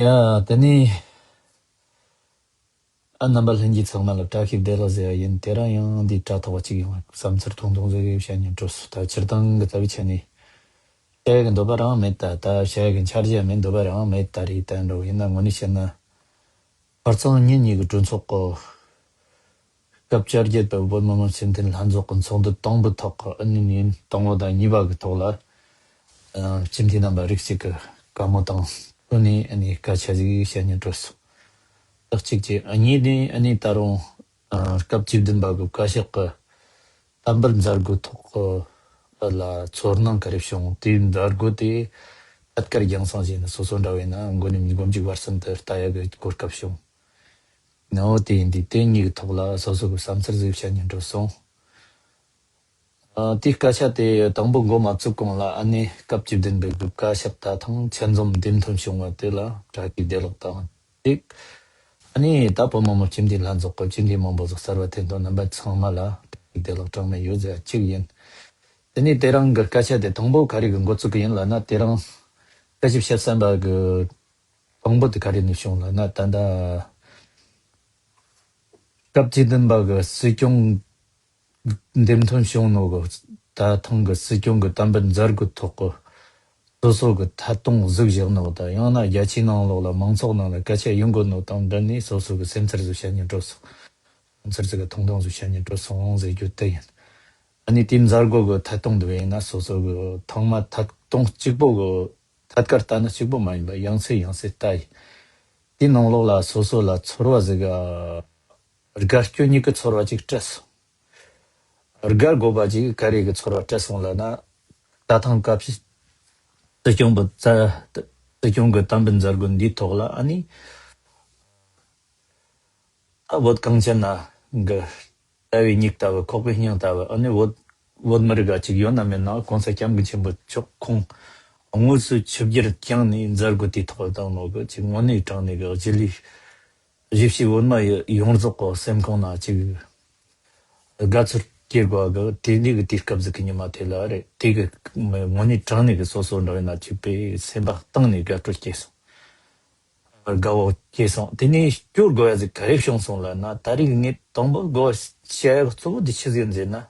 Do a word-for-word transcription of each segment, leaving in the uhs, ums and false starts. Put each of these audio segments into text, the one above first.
ཡ། དེ་ནས་ཨ་རྣམ་པ་ལྷན་རྒྱས་ཚང་མ་ལ་བཀྲ་ཤིས་བདེ་ལེགས་ཟེར་བ་ཡིན། དེ་རིང་ཡང་འདི་དྲ་ཐོག་གཅིག་ཡོང་བ་བསམ་ཚུལ་ཐུང་ཐུང་ཟིག་བཤད་སྙིང་བྲོ་སོང་། ད་སྤྱིར་བཏང་གི་ལྟ་བའི་ཆ་ནས་བཤད་གི་འདོད་པ་རང་མེད། ད་ད་བཤད་གི་འཆར་གཞི་མེད། འདོད་པ་རང་མེད། ད་རེད། ད་འགྲོ་ཡིན་ན་དངོས་གནས་བཤད་ན་ཁ་རྩང་ཉིན་གཉིས་ཀྱི་གྲོས་ཚོགས་ཀྱི་སྐབས་བཅོ་བརྒྱད་པའི་བོད་མི་མང་སྤྱི་འཐུས་ལྷན་ཚོགས་ཀྱི་ཚོགས་འདུ་དང་པོའི་ཐོག་གི་ཨ་ནི་ཉིན་དང་པོ་དང་གཉིས་པ་གི་ཐོག་ལ། ཨ། སྤྱི་འཐུས་རྣམ་པ་རིགས་གཅིག་གི་བཀའ་མོལ་དང་ཐོག་ནས་ཨ་ནི་སྐད་ཆ་ཞིག་བཤད་སྙིང་བྲོ་སོང་། དག་གཅིག་བྱས། ཨ། གཉིས་ནས་ཨ་ནི་ད་རུང་། ཨ། སྐབས་བཅུ་བདུན་པ་གི་བཀའ་ཤག་གི་བསྟན་པར་མཛད་སྒོའི་ཐོག་གི་ལ་ཚོར་སྣང་ག་རེ་བྱུང་། དེའི་མཛད་སྒོ་དེ་ཐད་ཀར་རྒྱང་སྲིང་བྱས་ནས་སོ་སོ་འདྲ་བས་ན་མགོ་ནས་མགོ་མཇུག་བར་གསུམ་དུ་ལྟ་ཡག་གི་གོ་སྐབས་བྱུང་། ནའོ་དེ་ཡིན་དུས་དེ་གཉིས་ཀྱི་ཐོག་ལ་སོ་སོ་གི་བསམ་ཚུལ་ཟིག་བཤད་སྙིང་བྲོ་སོང་། ཨ། དེའི་སྐད་ཆ་དེ་དང་པོ་འགོ་མ་བཙུགས་གོང་ལ་ཨ་ནི་སྐབས་བཅུ་བདུན་པའི་གི་བཀའ་ཤག་ད་ཐེངས་ཆེད་འཛོམས་འདེམས་ཐོན་བྱུང་བ་དེ་ལ་བཀྲ་ཤིས་བདེ་ལེགས་དང་གཅིག་ཨ་ནི་ད་བོད་མི་མང་སྤྱི་འཐུས་ལྷན་ཚོགས་ཀྱི་སྤྱི་འཐུས་མང་པོ་ཟིག་གསར་བ་ཐོན་དང་རྣམ་པ་ཚང་མ་ལ་བཀྲ་ཤིས་བདེ་ལེགས་གྲངས་མེད་ཡོད་ཟེར་གཅིག་ཡིན། དེ་ནས་དེ་རིང་གི་སྐད་ཆ་དེ་དང་པོ་ག་རེ་གི་འགོ་བཙུགས་གི་ཡིན་ལབ་ན། དེ་རིང་བཀྲ་ཤིས་བྱེད་བསམ་པ་གི་དང་པོ་དེ་ག་རེ་ནས་བྱུང་ལབ་ན། ད་ལྟ་སྐབས་བཅུ་བདུན་པ་གི་སྲིད་སྐྱོང་འདེམས་ཐོན་བྱུང་ནོ་གི་ད་ཐེངས་གི་སྲིད་སྐྱོང་གི་བསྟན་པར་མཛད་སྒོའི་ཐོག་གི་སོ་སོ་གི་ཐད་གཏོང་གཟིགས་བཞག་ནོ་དང་། ཡང་ན་རྒྱ་ཆེའི་ནང་ལོགས་ལ་མང་ཚོགས་ནང་ལ་སྐད་ཆ་ཡོང་དགོས་ནོ་དང་འབྲེལ་ནས་སོ་སོ་གི་སེམས་ཚོར་ཟིག་བཤད་སྙིང་བྲོ་སོང་། སེམས་ཚོར་ཟིག་གི་ཐུང་ཐུང་ཟིག་བཤད་སྙིང་བྲོ་སོང་ཟེར་རྒྱུ་དེ་ཡིན། ཨ་ནི་དེའི་མཛད་སྒོ་གི་ཐད་གཏོང་དུ་བས་ན་སོ་སོ་གི་ཐེངས་མ་ཐད་གཏོང་གཅིག་པོ་གི་ཐད་ཀར་ལྟ་ན་གཅིག་པོ་མ་ཡིན་པ་ཡང་སེ་ཡང་སེ་ལྟ་ཡིན། དེའི་ནང་ལོགས་ལ་སོ་སོ་ལ་ཚོར་བ་ཟིག་ག་དགའ་སྐྱོ་གཉིས་ཀྱི་ཚོར་བ་ཅིག་སྤྲད་སོང་། དགའ་དགོས་པ་ཅིག་ག་རེ་གི་ཚོར་བ་སྤྲད་སོང་ལབ་ན། ད་ཐེངས་སྐབས་སྲིད་སྐྱོང་གི་བཙའ་སྲིད་སྐྱོང་གི་བསྟན་པའི་མཛད་སྒོ་འདིའི་ཐོག་ལ་ཨ་ནི། ད་བོད་གངས་ཅན་ན་གི་ལྟ་བའི་མིག་ལྟ་བུ། ཁོག་པའི་སྙིང་ལྟ་བུ། ཨ་ནི་བོད་བོད་མི་རིགས་ག་ཅིག་ཡོད་ན་མེད་ན་གོང་ས་སྐྱབས་མགོན་ཆེན་པོ་མཆོག་ཁོང་དངོས་སུ་ཆིབས་བསྒྱུར་བསྐྱངས་ནས་མཛད་སྒོ་དེའི་ཐོག་བཏང་ནོ་གི་ཅིག་དངོས་གནས་དྲང་གནས་གི་གཞིས་ལུས་གཞིས་བྱེས་བོད་མི་ཡོངས་རྫོགས་གི་སེམས་ཁོང་ན་ཅིག་དགའ་ཚོར་སྐྱེ་དགོས་གི། དེ་འདྲའི་གི་དུས་སྐབས་ཟིག་གི་ཉི་མ་དེ་ལ་རེད། དེ་གི་དངོས་གནས་དྲང་གནས་གི་སོ་སོ་འདྲ་བས་ན་ཅིག་པའི་སེམས་པ་གཏིང་ནས་དགའ་སྤྲོ་སྐྱེས་སོང་། དགའ་བོ་སྐྱེས་སོང་། དེ་ནས་སྐྱོར་དགོས་ཡ་ཟིག་ག་རེ་བྱུང་སོང་ལབ་ན། ད་རེས་ངས་དང་པོ་དགོས་བཤད་ཡ་གཙོ་བོ་དེ་ཆི་ཟིག་ཡིན་ཟེར་ན།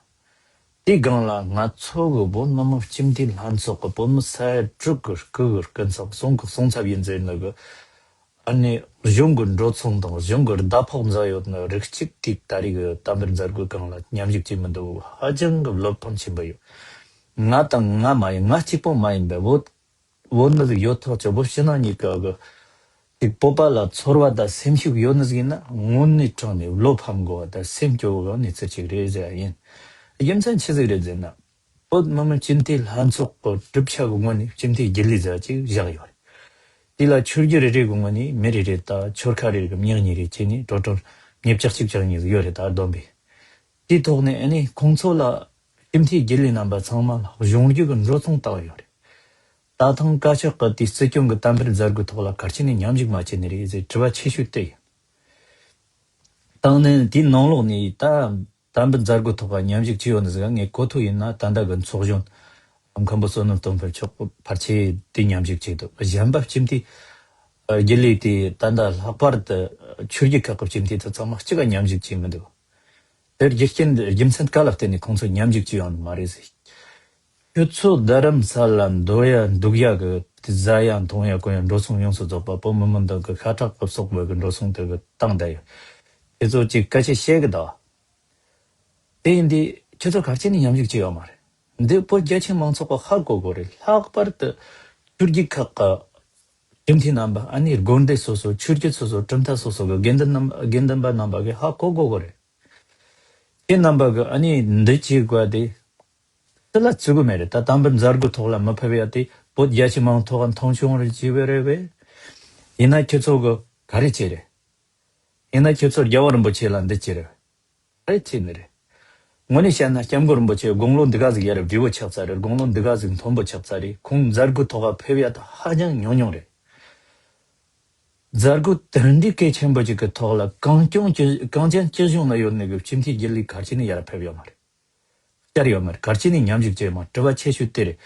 དེའི་སྒང་ལ་ང་ཚོ་གི་བོད་མི་མང་སྤྱི་འཐུས་ལྷན་ཚོགས་གི་བོད་མི་ས་ཡ་དྲུག་གི་སྐུ་གི་སྐུ་ཚབ་གསུང་གི་གསུང་ཚབ་ཡིན་ཟེར་ནི་གི། ཨ་ནི་གཞུང་གི་འགྲོ་སོང་དང་གཞུང་གི་ཟླ་ཕོགས་འཛའ་ཡོད་ནི་རིགས་གཅིག་དེ་ད་རེས་གི་བསྟན་པར་མཛད་སྒོའི་སྒང་ལ་མཉམ་ཞུགས་བྱེད་མི་འདུག་ཧ་ཅང་གི་བློ་ཕམ་ཆེན་པོ་ཡོད། ང་དང་ང་མ་ཡིན། ང་གཅིག་པོ་མ་ཡིན་པའི་བོད་བོད་མི་ཟིག་ཡོད་ཐག་ཆོད། བོད་ཕྱི་ནང་གཉིས་ཀ་གི་ཅིག་བོད་པ་ལ་ཚོར་བ་དང་སེམས་ཤུགས་ཡོད་ནི་ཟིག་ཡིན་ན་དངོས་གནས་དྲང་ནས་བློ་ཕམ་དགོས་པ་དང་སེམས་སྐྱོ་བོ་གི་གནས་ཚུལ་ཅིག་རེད་ཟེར་ཡ་ཡིན། རྒྱུ་མཚན་ཆི་ཟིག་རེད་ཟེར་ན། བོད་མི་མང་སྤྱི་འཐུས་ལྷན་ཚོགས་ཀྱི་གྲུབ་ཆ་གི་ངོས་ནས་སྤྱི་འཐུས་རྒྱུན་ལས་ཟེར་ཅིག་བཞག་ཡོད་རེད། དེ་ལ་ཆོས་བརྒྱུད་རེ་རེ་གི་ངོས་ནས་མི་རེ་རེ་དང་ཆོལ་ཁ་རེ་རེ་གི་མྱི་གཉིས་རེ་བྱས་ནས་འགྲོ་གྲོན་ཉིས་བརྒྱ་གཅིག་བརྒྱ་གཉིས་ཡོད་རེད། ད་བསྡོམས་པས། དེའི་ཐོག་ནས་ཨ་ནི་ཁོང་ཚོ་ལ་སྤྱི་འཐུས་རྒྱུན་ལས་རྣམ་པ་ཚང་མ་ལ་གཞུང་རྒྱུ་གི་འགྲོ་སོང་བཏང་ཡོད་རེད། ད་ཐེངས་བཀའ་ཤག་གི་དེའི་སྲིད་སྐྱོང་གི་བསྟན་པར་མཛད་སྒོའི་ཐོག་ལ་ག་རེ་བྱས་ནས་མཉམ་ཞུགས་མ་བྱས་ནི་རེད་ཟེར་དྲི་བ་ཆེ་ཤོས་དེ་ཡིན། དང་ནི་དེའི་ནང་ལོགས་ནས་ད་བསྟན་པའི་མཛད་སྒོའི་ཐོག་ལ་མཉམ་ཞུགས་བྱས་ཡོད་ནི་ཟིག་ངས་གོ་ཐོས་ཡིན་ན། ད་ལྟ་གི་ཚོགས་གཞོན་མཁན་པོ་བསོད་ནམས་སྟོབས་འཕེལ་མཆོག་ཕལ་ཆེར་དེ་མཉམ་ཞུགས་བྱས་འདུག་གཞན་པ་སྤྱི་འཐུས་རྒྱུན་ལས་དེ་ད་ལྟ་ལྷག་པར་དུ་ཆོས་བརྒྱུད་ཁག་གི་སྤྱི་འཐུས་དེ་ཚང་མ་གཅིག་ག་མཉམ་ཞུགས་བྱས་མི་འདུག་དེར་རྒྱུ་རྐྱེན་རྒྱུ་མཚན་ག་ལ་བརྟེན་ནས་ཁོང་ཚོ་མཉམ་ཞུགས་བྱས་ཡོད་ནི་མ་རེད་ཟེར། ཁྱོད་ཚོ་རྡ་རམ་ས་ལ་འདོར་ཡ་འདུག་ཡ་གི་དེ་ཟ་ཡ་འཐུང་ཡ་གོན་ཡ་འགྲོ་སོང་ཡོངས་སུ་རྫོགས་པ་བོད་མི་མང་དག་གི་ཤ་ཁྲག་གི་གསོག་པའི་གི་འགྲོ་སོང་དེ་གི་བཏང་བསྡད་ཡོད། དེ་ཚོ་ཅིག་སྐད་ཆ་བཤད་གི་ད། དེ་ཡིན་དུས་ཁྱོད་ཚོ་ག་རེ་བྱས་ནས་མཉམ་ཞུགས་བྱས་ཡོད་མ་རེད། འདི་བོད་རྒྱ་ཆེ་མང་ཚོགས་ཀྱི་ཧ་གོ་དགོས་རེད། ལྷག་པར་དུ་ཆོས་བརྒྱུད་ཁག་གི་སྤྱི་འཐུས་རྣམ་པ། ཨ་ནི་དགོན་སྡེ་སོ་སོ། ཆོས་བརྒྱུད་སོ་སོ། གྲུབ་མཐའ་སོ་སོ་གི་དགེ་འདུན་རྣམ་དགེ་འདུན་པ་རྣམ་པ་གིས་ཧ་གོ་དགོས་གོ་རེད། ཁྱེད་རྣམ་པ་གིས་ཨ་ནི་འདི་བྱེད་དགོས་དེ་སུ་ལ་བརྩི་གི་མེད་རེད། ད་དམ་པའི་མཛད་སྒོའི་ཐོག་ལ་མི་ཕེབས་ཡ་དེ་བོད་རྒྱ་ཆེ་མང་ཚོགས་མཐོང་ཆུང་རེད་བྱས་པ་རེད་པས། ཡིན་ན་ཁྱེད་ཚོ་གིས་ག་རེ་བྱས་རེད། ཡིན་ན་ཁྱེད་ཚོ་རྒྱལ་བ་རིན་པོ་ཆེ་ལ་འདི་བྱས་རེད། རེད་བྱས་ནི་རེད། དངོས་གནས་བཤད་ན་སྐྱབས་མགོན་རིན་པོ་ཆེ་དགུང་ལོ་འདི་ག་ཟིག་ཡར་བགྲེས་པོ་ཆགས་ཚར་རེད། དགུང་ལོ་འདི་ག་ཟིག་མཐོན་པོ་ཆགས་ཚར་རེད། ཁོང་མཛད་སྒོའི་ཐོག་ལ་ཕེབས་ཡ་ད་ཧ་ཅང་ཉུང་ཉུང་རེད། མཛད་སྒོ་དེ་འདྲའི་གལ་ཆེན་པོ་ཅིག་གི་ཐོག་ལ་གངས་ལྗོངས་སྤྱི་གངས་ཅན་སྤྱི་གཞུང་ན་ཡོད་ནི་གི་སྤྱི་འཐུས་རྒྱུན་ལས་ག་རེ་བྱས་ནས་ཡར་ཕེབས་ཡོད་མ་རེད། བཅར་ཡོད་མ་རེད། ག་རེ་བྱས་ནས་མཉམ་ཞུགས་བྱས་ཡོད་མ་རེད། དྲི་བ་ཆེ་ཤོས་དེ་རེད།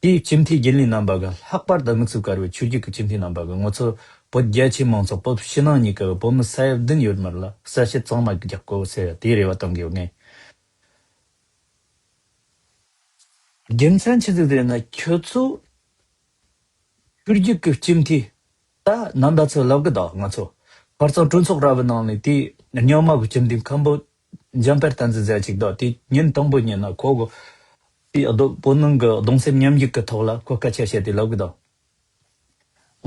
དེའི་སྤྱི་འཐུས་རྒྱུན་ལས་རྣམ་པ་གི་ལྷག་པར་དུ་དམིགས་སུ་བཀར་བའི་ཆོས་བརྒྱུད་ཀྱི་སྤྱི་འཐུས་རྣམ་པ་གི་ང་ཚོ་བོད་རྒྱ་ཆེ་མང་ཚོགས་བོད་ཕྱི་ནང་གཉིས་ཀྱི་བོད་མི་ས་ཡ་བདུན་ཡོད་མར་ལ་གསལ་བཤད་གཙང་མ་རྒྱག་དགོས་ཟེར་དེའི་རེ་བ་བཏང་གི་ཡོད། ངས་རྒྱུ་མཚན་ཆི་ཟིག་རེད་ན། ཁྱོད་ཚོ་ཆོས་བརྒྱུད་ཀྱི་སྤྱི་འཐུས། ད་རྣམ་པ་ཚོས་ལབ་གི་འདུག་ང་ཚོ་ཁ་རྩང་གྲོས་ཚོགས་ར་བའི་ནང་ནས་དེའི་རྙིང་མ་གི་སྤྱི་འཐུས་མཁན་པོ་འཇམ་དཔལ་བསྟན་འཛིན་ཟེར་ཅིག་འདུག་དེ་ཉིན་དང་པོ་ཉིན་ན་ཁོ་གི་དེ་རྡོ་བོད་ནང་གི་གདུང་སེམས་མཉམ་སྐྱེད་ཀྱི་ཐོག་ལ་ཁོ་སྐད་ཆ་བཤད་དེ་ལབ་གི་འདུག་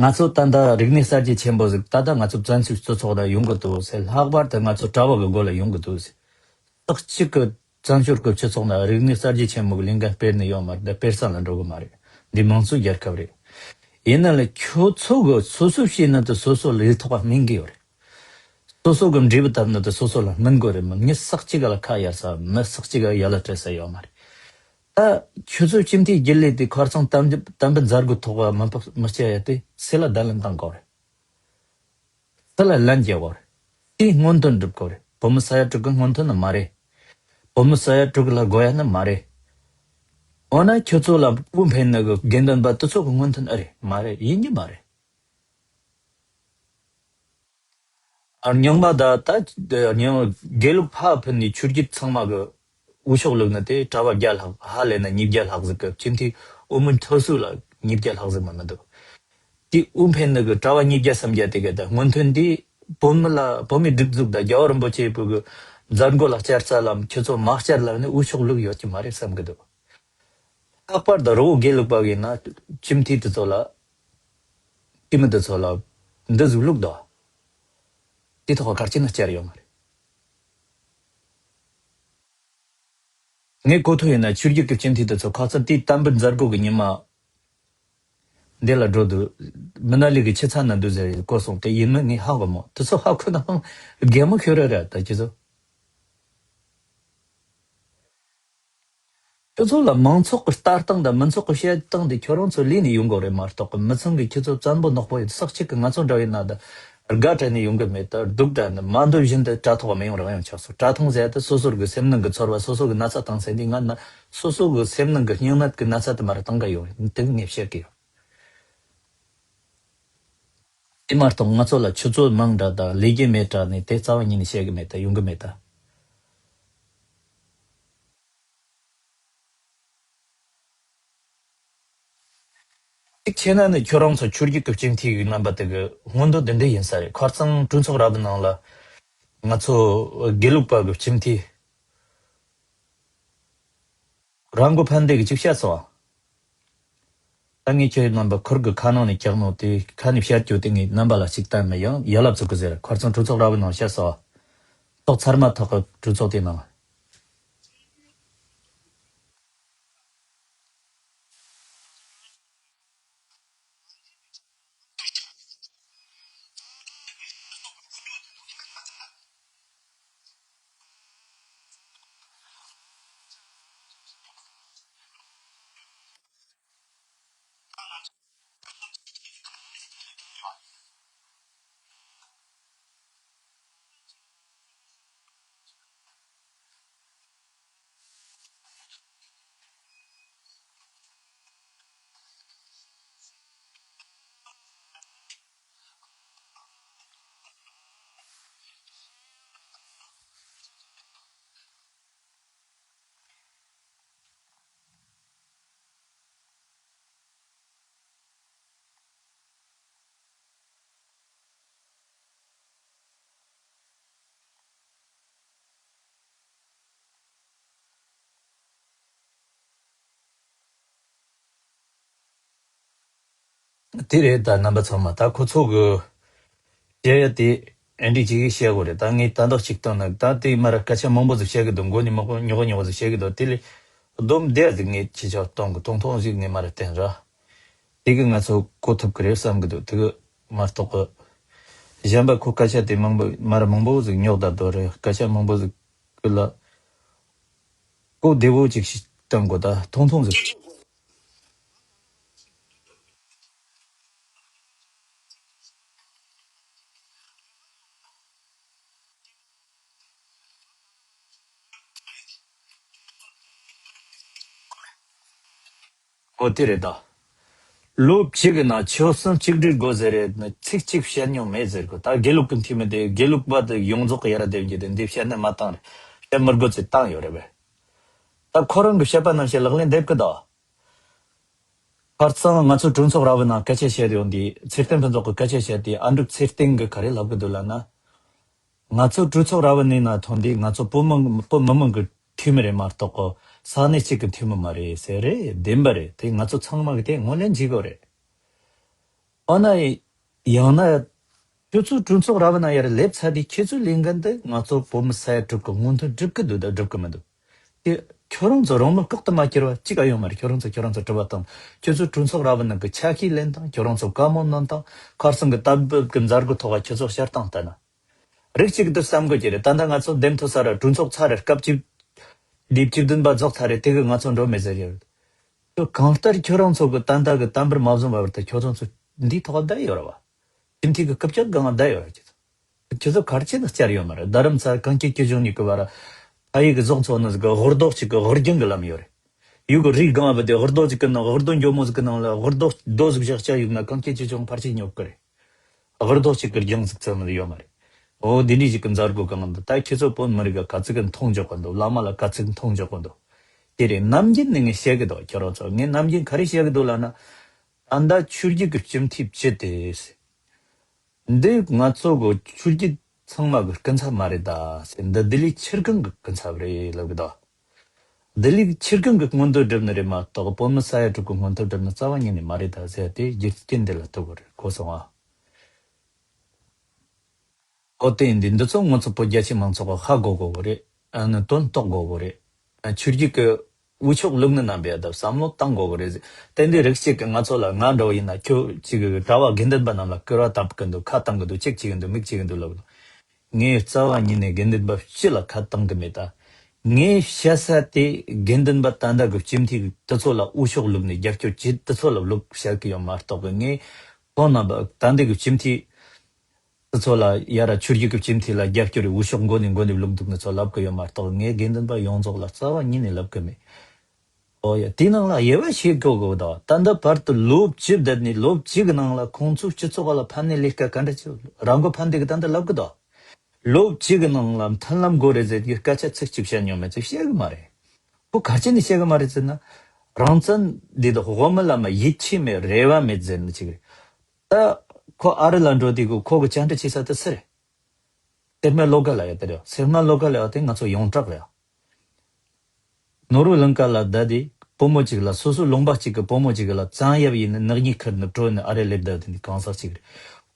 ང་ཚོ་ད་ལྟ་རིག་གནས་གསར་བརྗེ་ཆེན་པོ་ཟིག་ད་ལྟ་ང་ཚོ་བཙན་བྱོལ་སྤྱི་ཚོགས་ལ་ཡོང་གི་འདུག་ཟེར། ལྷག་པར་དུ་ང་ཚོ་གྲྭ་བ་གི་སྒོ་ལ་ཡོང་གི་འདུག་ཟེར། ས་གཅིག་གི་བཙན་བྱོལ་གྱི་སྤྱི་ཚོགས་ནང་རིག་གནས་གསར་བརྗེ་ཆེན་མོ་གི་ལས་འགན་སྤེལ་ནི་ཡོད་མ་རེད། འདི་སྤེལ་ས་ལ་འགྲོ་གི་མ་རེད། འདི་མང་གཙོའི་རྒྱལ་ཁབ་རེད། ཡིན་ན་ལས་ཁྱོད་ཚོ་གི་སོ་སོ་བྱས་ན་དེ་སོ་སོ་ལ་ཡིག་ཐོག་པ་སྨིན་གི་ཡོད་རེད། སོ་སོ་གི་འབྲས་བུ་བཏབ་ན་དེ་སོ་སོ་ལ་སྨིན་དགོས་རེད། མི་མི་ས་གཅིག་ལ་ཁ་གཡར་ས། མི་ས་གཅིག་ལ་ཡ་ལ་སྤྲད་ས་ཡོད་མ་རེད། ད་ཁྱོད་ཚོ་སྤྱི་འཐུས་རྒྱུན་ལས་དེ་ཁ་རྩང་དམ་དམ་བུ་མཛད་སྒོ་ཐོག་པ་མི་མི་སྤྱད་ཡ་དེ་སུ་ལ་བརྡ་ལན་བཏང་དགོས་རེད། སུ་ལ་ལན་རྒྱག་དགོས་རེད། དེའི་སྔོན་ཐོན་སྒྲུབ་དགོས་རེད། བོད་མི་ས་ཡ་དྲུག་གི་སྔོན་ཐོན་ནི་མ་རེད། བོད་མི་ས་ཡ་དྲུག་ལ་དགོས་ཡ་ནི་མ་རེད། འོ་ན་ཁྱོད་ཚོ་ལ་དབུ་འཕེན་ནི་གི་དགེ་འདུན་པ་དེ་ཚོ་གི་སྔོན་ཐོན་ཨེ་རེད། མ་རེད། ཡིན་གྱི་མ་རེད། རྙིང་མ་ད་ལྟ་རྙིང་དགེ་ལུགས་ཕར་ཕུད་ནས་ཆོས་བརྒྱུད་ཚང་མ་གི་འོས་ཤོག་བླུགས་ནི་དེ་གྲྭ་པ་བརྒྱ་ལྷག་ཧ་ལས་ན་ཉིས་བརྒྱ་ལྷག་ཟིག་གི་སྤྱི་འཐུས་དབུ་མའི་ཐོ་སུ་ལ་ཉིས་བརྒྱ་ལྷག་ཟིག་མ་མི་འདུག་དེ་དབུ་འཕེན་ནི་གི་གྲྭ་པ་ཉིས་བརྒྱ་སུམ་བརྒྱ་དེ་ག་ད་སྔོན་ཐོན་དེ་བོད་མི་ལ་བོད་མིའི་སྒྲིག་འཛུགས་དང་རྒྱལ་བ་རིན་པོ་ཆེ་བོད་གི་མཛད་སྒོ་ལ་བཅར་ས་ལམ་ཁྱོད་ཚོ་མ་བཅར་ལ་ནི་འོས་ཤོག་བླུགས་ཡོད་ཀྱི་མ་རེད་བསམ་གི་འདུག་ལྷག་པར་དུ་རི་བོ་དགེ་ལུགས་པ་གི་ན་སྤྱི་འཐུས་དེ་ཚོ་ལ་སྤྱི་མི་དེ་ཚོ་ལ་འདི་ཟིག་བླུགས་དོ། དེ་ཐོག་ག་གར་ཅི་ན་བཅར་ཡོད་མ་རེད། ངས་གོ་ཐོས་ཡིན་ན་ཆོས་བརྒྱུད་ཀྱི་སྤྱི་འཐུས་དེ་ཚོ་ཁ་ཚ་དེའི་དམ་པའི་མཛད་སྒོ་གི་ཉི་མ་འདི་ལ་འགྲོ་དུས་མི་ན་ལི་གི་ཆི་ཚ་ན་འདུ་ཟེར་གོ་སོང་། དེ་ཡིན་མིན་ངས་ཧ་གོ་མོ། དེ་ཚོ་ཧ་གོ་ན་ཧང་རྒན་མོ་ཁྱོད་ར་ར་ད་ཁྱེད་ཚོ། ཁྱོད་ཚོ་ལ་མང་ཚོགས་ཀྱི་ལྟ་སྟངས་དང་མི་ཚོགས་ཀྱི་བཤད་སྟངས་དེ་ཁྱོད་རང་ཚོ་ལས་ནས་ཡོང་དགོས་རེད་མ་གཏོགས་མི་ཚང་གི་ཁྱེད་ཚོ་བཙན་པོ་ནག་པོ་ཡིན་ས་གཅིག་གི་ང་ཚོ་འདྲ་བའི་ནང་དུ་དགའ་དྲན་ནས་ཡོང་གི་མེད། ད་སྡུག་དྲན་ནས་མ་འདོད་བཞིན་དུ་དྲ་ཐོག་མ་ཡོང་རང་ཡང་ཆགས་སོང་། དྲ་ཐོག་ཟེར་ཡ་དེ་སོ་སོར་གི་སེམས་ནང་གི་ཚོར་བ་སོ་སོ་གི་ན་ཚ་བཏང་ཟེར་འདི་ང་ན་སོ་སོ་གི་སེམས་ནང་གི་སྙིང་ནད་གི་ན་ཚ་དེ་མ་རེད་བཏང་གི་ཡོད་རེད། དེ་ངས་བཤད་གི་ཡོད། དེ་མ་གཏོགས་ང་ཚོ་ལ་ཆུ་ཚོད་མང་དྲགས་དང་ལས་ཀྱི་མེད་དྲགས་ནས་དེ་རྩ་བ་ཉིད་ནས་བཤད་གི་མེད་ད་ཡོང་གི་མེད་ད། གཅིག་བྱས་ན་ནི་ཁྱོད་རང་ཚོ་ཆོས་བརྒྱུད་ཀྱི་སྤྱི་འཐུས་ཀྱི་རྣམ་པ་དེ་གི་སྔོན་འདོད་འདི་འདྲ་ཡིན་ས་རེད། ཁ་རྩང་གྲོས་ཚོགས་ར་བའི་ནང་ལ་ང་ཚོ་དགེ་ལུགས་པ་གི་སྤྱི་འཐུས་རང་མགོ་ཕན་བདེ་གི་ཅིག་བཤད་སོང་། ད་ངས་ཁྱོད་རྣམ་པ་ཁུར་གི་ཁ་ནང་ནས་བཀྱག་ནོ་དེ་ཁ་ནས་བཤད་རྒྱུ་དེ་ངས་རྣམ་པ་ལ་ཅིག་བསྟན་མི་ཡང་ཡ་ལབ་ཚུགས་གི་ཟེར། ཁ་རྩང་གྲོས་ཚོགས་ར་བའི་ནང་བཤད་སོང་། ཐོག་ཚར་མ་ཐག་གི་གྲོས་ཚོགས་དེ་ནང་། དེ་རེད། ད་རྣམ་པ་ཚང་མ་ད་ཁོ་ཚོ་གི་བཤད་ཡ་དེ་ཨེ་འདྲི་ཅིག་བཤད་དགོས་རེད། ད་ངས་ད་འདོག་ཅིག་བཏང་ན་ད་དེ་མར་སྐད་ཆ་མང་པོ་ཟིག་བཤད་གི་འདུག་མགོ་ནས་མགོ་ཉོག་ཉོག་ཟིག་བཤད་གི་འདུག་དེ་ལས་སྡོམ་བདེ་ཟིག་ངས་ཁྱེད་ཅག་གཏོང་གི་ཐུང་ཐུང་ཟིག་ངས་མར་བསྟན་ར། དེ་གི་ང་ཚོ་གོ་ཐུབ་གི་རེད་བསམ་གི་འདུག་དེ་གི་མ་གཏོགས་གི་གཞན་པ་ཁོ་སྐད་ཆ་དེ་མང་པོ་མར་མང་པོ་ཟིག་ཉོག་ད་དོ་རེད། སྐད་ཆ་མང་པོ་ཟིག་གི་ལ་གོ་བདེ་བོ་ཅིག་ཞིག་བཏང་གོ་ད་ཐུང་ཐུང་ཟིག་ཨོ་དེ་རེད་ད། ལོ་གཅིག་གི་ནང་ཆོལ་གསུམ་གཅིག་སྒྲིལ་དགོས་ཟེར་རེད་ན་ཚིག་གཅིག་བཤད་མྱོང་མེད་ཟེར་གོ། ད་དགེ་ལུགས་ཀྱི་འཐུས་མི་དེ་དགེ་ལུགས་པ་དེ་ཡོངས་རྫོགས་ཀྱི་ཡར་སྡེབ་རྒྱུ་དེ་འདི་བཤད་ན་མ་བཏང་རེད། བཤད་མི་དགོས་ཚེ་བཏང་ཡོད་རེད་པས། ད་ཁོ་རང་གི་བཤད་པ་ནང་བཞིན་ལག་ལེན་འདེབས་གི་ད། ཁ་རྩང་ང་ཚོ་གྲོས་ཚོགས་ར་བའི་ནང་སྐད་ཆ་བཤད་ཡོང་དུས་ཚེ་བརྟན་ཕུན་ཚོགས་ཀྱི་སྐད་ཆ་བཤད་དུས་ཨ་འབྲུག་ཚེ་བརྟན་གྱིས་ག་རེ་ལབ་གི་འདུག་ལབ་ན། ང་ཚོ་གྲོས་ཚོགས་ར་བའི་ནང་ཐོན་དུས་ང་ཚོ་བོད་མི་བོད་མི་མང་གི་འཐུས་མི་རེད་མ་གཏོགས་གོ། ས་གནས་གཅིག་གི་འཐུས་མི་མ་རེད་ཟེར་རེད། བདེན་པ་རེད། དེ་ང་ཚོ་ཚང་མ་གི་དེ་ངོས་ལེན་བྱེད་དགོས་རེད། འོ་ན་ཡང་ན་ཁྱོད་ཚོ་གྲོས་ཚོགས་ར་བའི་ནང་ཡར་སླེབས་ཚར་དུས་ཁྱེད་ཚོའི་ལས་འགན་དེ་ང་ཚོ་བོད་མི་ས་ཡ་དྲུག་གི་སྔོན་ཐོན་སྒྲུབ་གི་འདུག་ད་སྒྲུབ་གི་མི་འདུག་དེ་ཁྱོད་རང་ཚོ་རང་མི་བཀག་ཏུ་མ་གྱུར་བ་གཅིག་ཨ་ཡོད་མ་རེད། ཁྱོད་རང་ཚོ་ཁྱོད་རང་ཚོ་དྲི་བ་བཏང་། ཁྱོད་ཚོ་གྲོས་ཚོགས་ར་བའི་ནང་གི་ཆ་ཤས་ལེན་དང་། ཁྱོད་རང་ཚོ་བཀའ་མོལ་གནང་དང་། ཁ་སང་གི་དམ་འབུལ་གྱི་མཛད་སྒོ་ཐོག་ཁ་ཁྱོད་ཚོ་བཤད་སྟངས་ལྟ་ན། རིགས་གཅིག་ཏུ་བསམ་དགོས་ཀྱི་རེད། ད་ལྟ་ང་ཚོ་འདེམས་ཐོན་ས་ར་གྲོས་ཚོགས་ཚར་རེད། སྐབས་བཅུ་འདི་བཅུ་བདུན་པ་རྫོགས་ཚར་རེད། དེ་གི་ང་ཚོ་འགྲོ་མེད་ཟེར་ཡོད། ཁྱོད་གང་ལྟར་ཁྱོད་རང་ཚོ་གི་ད་ལྟ་གི་དམ་པར་མ་བཟུང་བ་བར་དུ་ཁྱོད་ཚོ་ཚོ་འདིའི་ཐོག་བསྡད་ཡོད་ར་བ། སྤྱི་འཐུས་ཀྱི་སྐུ་ཕྱོགས་སྒང་བསྡད་ཡོད་ར། ཁྱོད་ཚོ་ཁྱོད་ཚོ་གར་ཆེན་དུ་བཅར་ཡོད་མ་རེད། རྡ་རམ་ས་གངས་སྐྱིད་ཆོས་འབྱུང་གཉིས་ཀྱི་བར་ཕ་ཡུལ་གྱི་ཟོག་འཚོ་ནི་ཟིག་གི་ཧོར་རྡོག་ཅིག་གི་ཧོར་རྒྱང་གི་ལམ་ཡོད་རེད། ཡུལ་གི་རིགས་སྒང་བ་དེ་ཧོར་རྡོག་ཅིག་གི་ནང་ཧོར་རྡོ་འགྱོ་མོ་ཟིག་གི་ནང་ལ་ཧོར་རྡོག་རྡོ་ཟིག་བཞག་བཅར་ཡོད་ན་གངས་སྐྱིད་ཆོས་འབྱུང་ཕར་ཆེར་ཉོབ་གི་རེད། ཧོར་རྡོག་ཅིག་གི་རྒྱང་ཟིག་ཙམ་ཡོད་མ་རེད། འོ་འདི་འདྲའི་ཞིག་གི་མཛད་སྒོ་གང་འདུག་ད་ཁྱེད་ཚོ་བོད་མི་རིགས་ག་ག་ཚོད་གི་མཐོང་འཇོག་གི་འདུག་བླ་མ་ལ་ག་ཚོད་མཐོང་འཇོག་གི་འདུག་དེ་རེད། ནམ་རྒྱུན་ནས་ངས་བཤད་གི་འདུག་ཁྱོད་རང་ཚོ། ངས་ནམ་རྒྱུན་ག་རེ་བཤད་གི་འདུག་ལབ་ན། ད་ལྟ་ཆོས་བརྒྱུད་ཀྱི་སྤྱི་འཐུས་བྱས་ཏེ། འདི་ང་ཚོ་གི་ཆོས་བརྒྱུད་ཚང་མ་གི་སྐུ་ཚབ་མ་རེད་ད་ཟེར། འདི་ལྡི་ལི་ཆོས་ཁང་གི་སྐུ་ཚབ་རེད་ལབ་གི་འདུག་ལྡི་ལི་ཆོས་ཁང་གི་མངོན་འདོད་སྒྲུབ་ནི་རེད་མ་གཏོགས་བོད་མི་ས་ཡ་དྲུག་གི་མངོན་འདོད་སྒྲུབ་ནི་རྩ་བ་ཉིད་ནས་མ་རེད་ད་ཟེར་ཏེ་རྒྱུ་རྐྱེན་འདི་ལ་ཐུག་གི་རེད། གོ་སོང་ཨ། ཨོ་དེ་ཡིན་དུས་འདི་ཚོ་ང་ཚོ་བོད་རྒྱ་ཆེ་མང་ཚོགས་ཀྱིས་ཧ་གོ་དགོས་གི་རེད། ཨ་ནི་དོན་རྟོགས་དགོས་གི་རེད། ཨ་ཆོས་བརྒྱུད་ཀྱི་དབུ་ཕྱོགས་ལུགས་ནི་རྣམ་པས་ད་བསམ་བློ་བཏང་དགོས་གི་རེད་ཟེར། དེ་འདི་རིགས་གཅིག་གི་ང་ཚོ་ལ། ང་འདྲ་བོ་ཡིན་ན་ཁྱོད་གཅིག་གི་གྲྭ་བ་དགེ་འདུན་པ་རྣམས་ལ་སྐུར་བ་བཏབ་གི་འདུག་ཁ་བཏང་གི་འདུག་ཅིག་བྱེད་གི་འདུག་མིག་བྱེད་གི་འདུག་ལབ་གི་འདུག་ངས་རྩ་བ་ཉིད་ནས་དགེ་འདུན་པ་སྤྱི་ལ་ཁ་བཏང་གི་མེད་ད། ངས་བཤད་ས་དེ་དགེ་འདུན་པ་ད་ལྟ་གི་སྤྱི་འཐུས་དེ་ཚོ་ལ་དབུ་ཕྱོགས་ལུགས་ནས་རྒྱབ་སྐྱོར་བྱེད་དེ་ཚོ་ལ་ལུགས་བཤད་གི་ཡོད་མ་གཏོགས་གི། ངས་ཁོང་རྣམ་པ་ད་ལྟ་གི་སྤྱི་འཐུས་དེ་ཚོ་ལ་ཡ་ར་ཆོས་བརྒྱུད་ཀྱི་སྤྱི་འཐུས་ལ་རྒྱབ་སྐྱོར་རེ་དབུ་ཕྱོགས་མགོ་ནས་མགོ་ནས་ལུགས་འདུག་ནི་ཚོ་ལབ་གི་ཡོད་མ་གཏོགས། ངས་དགེ་འདུན་པ་ཡོངས་རྫོགས་ལ་རྩ་བ་ཉིད་ནས་ལབ་གི་མེད། ཨོ་ཡ། དེའི་ནང་ལ་དབྱེ་བ་ཕྱེ་དགོས་གི་འདུག་ད་ལྟ་བར་དུ་ལོ་བཅུ་བསྡད་ནས་ལོ་བཅུ་གི་ནང་ལ་ཁོང་ཚོའི་སྤྱི་ཚོགས་ལ་ཕན་ནི་ལས་ཀ་ག་འདྲ་བྱེད་རང་མགོ་ཕན་བདེ་གི་ད་ལྟ་ལབ་གི་འདུག་ལོ་བཅུ་གི་ནང་ལ་མཐུན་ལམ་དགོས་རེད་ཟེར་གི་སྐད་ཆ་ཚིག་གཅིག་བཤད་མྱོང་མེད་ཚེ་བཤད་གི་མ་རེད། ཁོ་ག་རེ་བྱས་ནས་བཤད་གི་མ་རེད་ཟེར་ན། རང་བཙན་འདི་དག་དབུ་མའི་ལམ་ལ་ཡིད་ཆེས་མེད་རེ་བ་མེད་ཟེར་ནི་ཅིག་རེད། ད་ཁོ་ཨ་རི་ལ་འགྲོ་དུས་གི་ཁོ་གི་བཅར་འདྲི་བྱེད་ས་དེ་སུ་རེད། སེར་སྨད་བློ་དགའ་ལ་ཡ་དེ་རེད། སེར་སྨད་བློ་དགའ་ལ་ཡ་དེ་ང་ཚོ་ཡོངས་གྲགས་རེད། ནོར་བུ་གླིང་ག་ལ་བསྡད་དེ་བུ་མོ་གཅིག་ལ། སོ་སོའི་ལུང་པ་གཅིག་གི་བུ་མོ་གཅིག་ལ་བཙན་གཡེམ་ཡིན་ནི་ནག་ཉེས་ཁུར་ནི་བྲོས་ནི་ཨ་རི་སླེབས་བསྡད་དེ་འདི་གང་ཟག་ཅིག་རེད།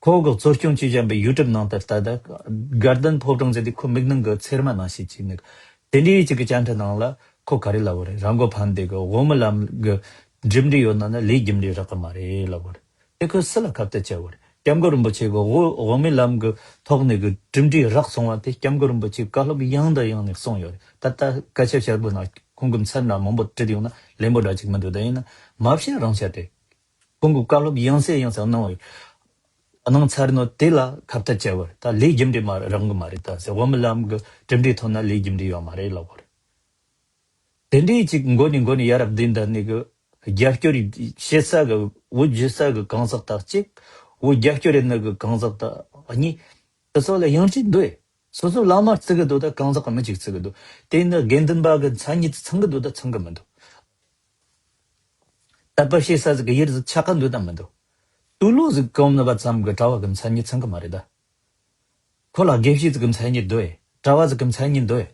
ཁོ་གི་གཙོ་སྐྱོང་བྱེད་བཞིན་པའི་ཡུ་ཊུབ་ནང་དུ་ལྟ་ད་དགའ་ལྡན་ཕོ་བྲང་ཟེར་དེ་ཁོ་མིག་ནང་གི་ཚེར་མ་ནང་བཞིན་བྱས་ནི། དེ་འདྲའི་གཅིག་གི་བཅར་འདྲི་ནང་ལ་ཁོ་ག་རེ་ལབ་པ་རེད། རང་མགོ་ཕན་བདེ་གི་དབུ་མའི་ལམ་གི་གྲུབ་འབྲས་ཡོད་ན་ན་ལས་རྒྱུ་འབྲས་རག་གི་མ་རེད་ལབ་པ་རེད། དེ་ཁོས་སུ་ལ་ཁ་གཏད་བཅག་པ་རེད། སྐྱབས་མགོན་རིན་པོ་ཆེ་གི་དབུ་དབུ་མའི་ལམ་གི་ཐོག་ནས་གི་གྲུབ་འབྲས་རག་སོང་བ་དེ་སྐྱབས་མགོན་རིན་པོ་ཆེས་བཀའ་སློབ་ཡང་དང་ཡང་ནས་གསུངས་ཡོད་རེད། ད་ལྟ་སྐད་ཆ་བཤད་དགོས་ན་ཁོང་གི་མཚན་ན་མང་པོ་བྲིས་ཡོང་ན་ལན་པོ་འདྲ་ཅིག་མི་འདུག་ད་ཡིན་ན་མ་བཤད་རང་བཤད་དེ། ཁོང་གི་བཀའ་སློབ་ཡང་སེ་ཡང་སེ་གནང་བ་ཡོད། གནང་ཚར་ནོ་དེ་ལ་ཁ་གཏད་བཅག་པ་རེད། ད་ལས་རྒྱུ་འབྲས་མ་རག་གི་མ་རེད་ད་ཟེར། དབུ་མའི་ལམ་གི་གྲུབ་འབྲས་ཐོན་ན་ལས་རྒྱུ་འབྲས་ཡོད་མ་རེད་ལབ་པ་རེད། དེ་འདྲའི་ཅིག་མགོ་ནས་མགོ་ནས་ཡ་རབས་འདི་འདྲ་ནི་གི་རྒྱབ་སྐྱོར་བྱེད་ས་གི་འུ་བརྗོད་ས་གི་གང་ཟག་དག་ཅིག་འུ་རྒྱབ་སྐྱོར་ཡིན་ནི་གི་གང་ཟག་དག་གཉིས། དེ་ཚོ་ལ་ཡང་ཅིག་འདུག་ཨེ། སོ་སོ་བླ་མ་བརྩི་གི་འདུག་ད་གང་ཟག་གི་མི་ཅིག་བརྩི་གི་འདུག་དེ་ནི་དགེ་འདུན་པ་གི་མཚན་ཉིད་ཚང་གི་འདུག་ད་ཚང་གི་མི་འདུག་དད་པ་བྱེད་ས་ཟིག་གི་ཡུལ་ཟིག་ཆགས་ཀྱི་འདུག་ད་མི་འདུག་དུག་ལོག་ཟིག་གོམས་ནི་བ་ཙམ་གི་གྲྭ་བ་གི་མཚན་ཉིད་ཚང་གི་མ་རེད་ད། ཁོ་ལ་དགེ་བཤེས་ཟིག་གི་མཚན་ཉིད་འདུག་ཨེ། གྲྭ་བ་ཟིག་གི་མཚན་ཉིད་འདུག་ཨེ།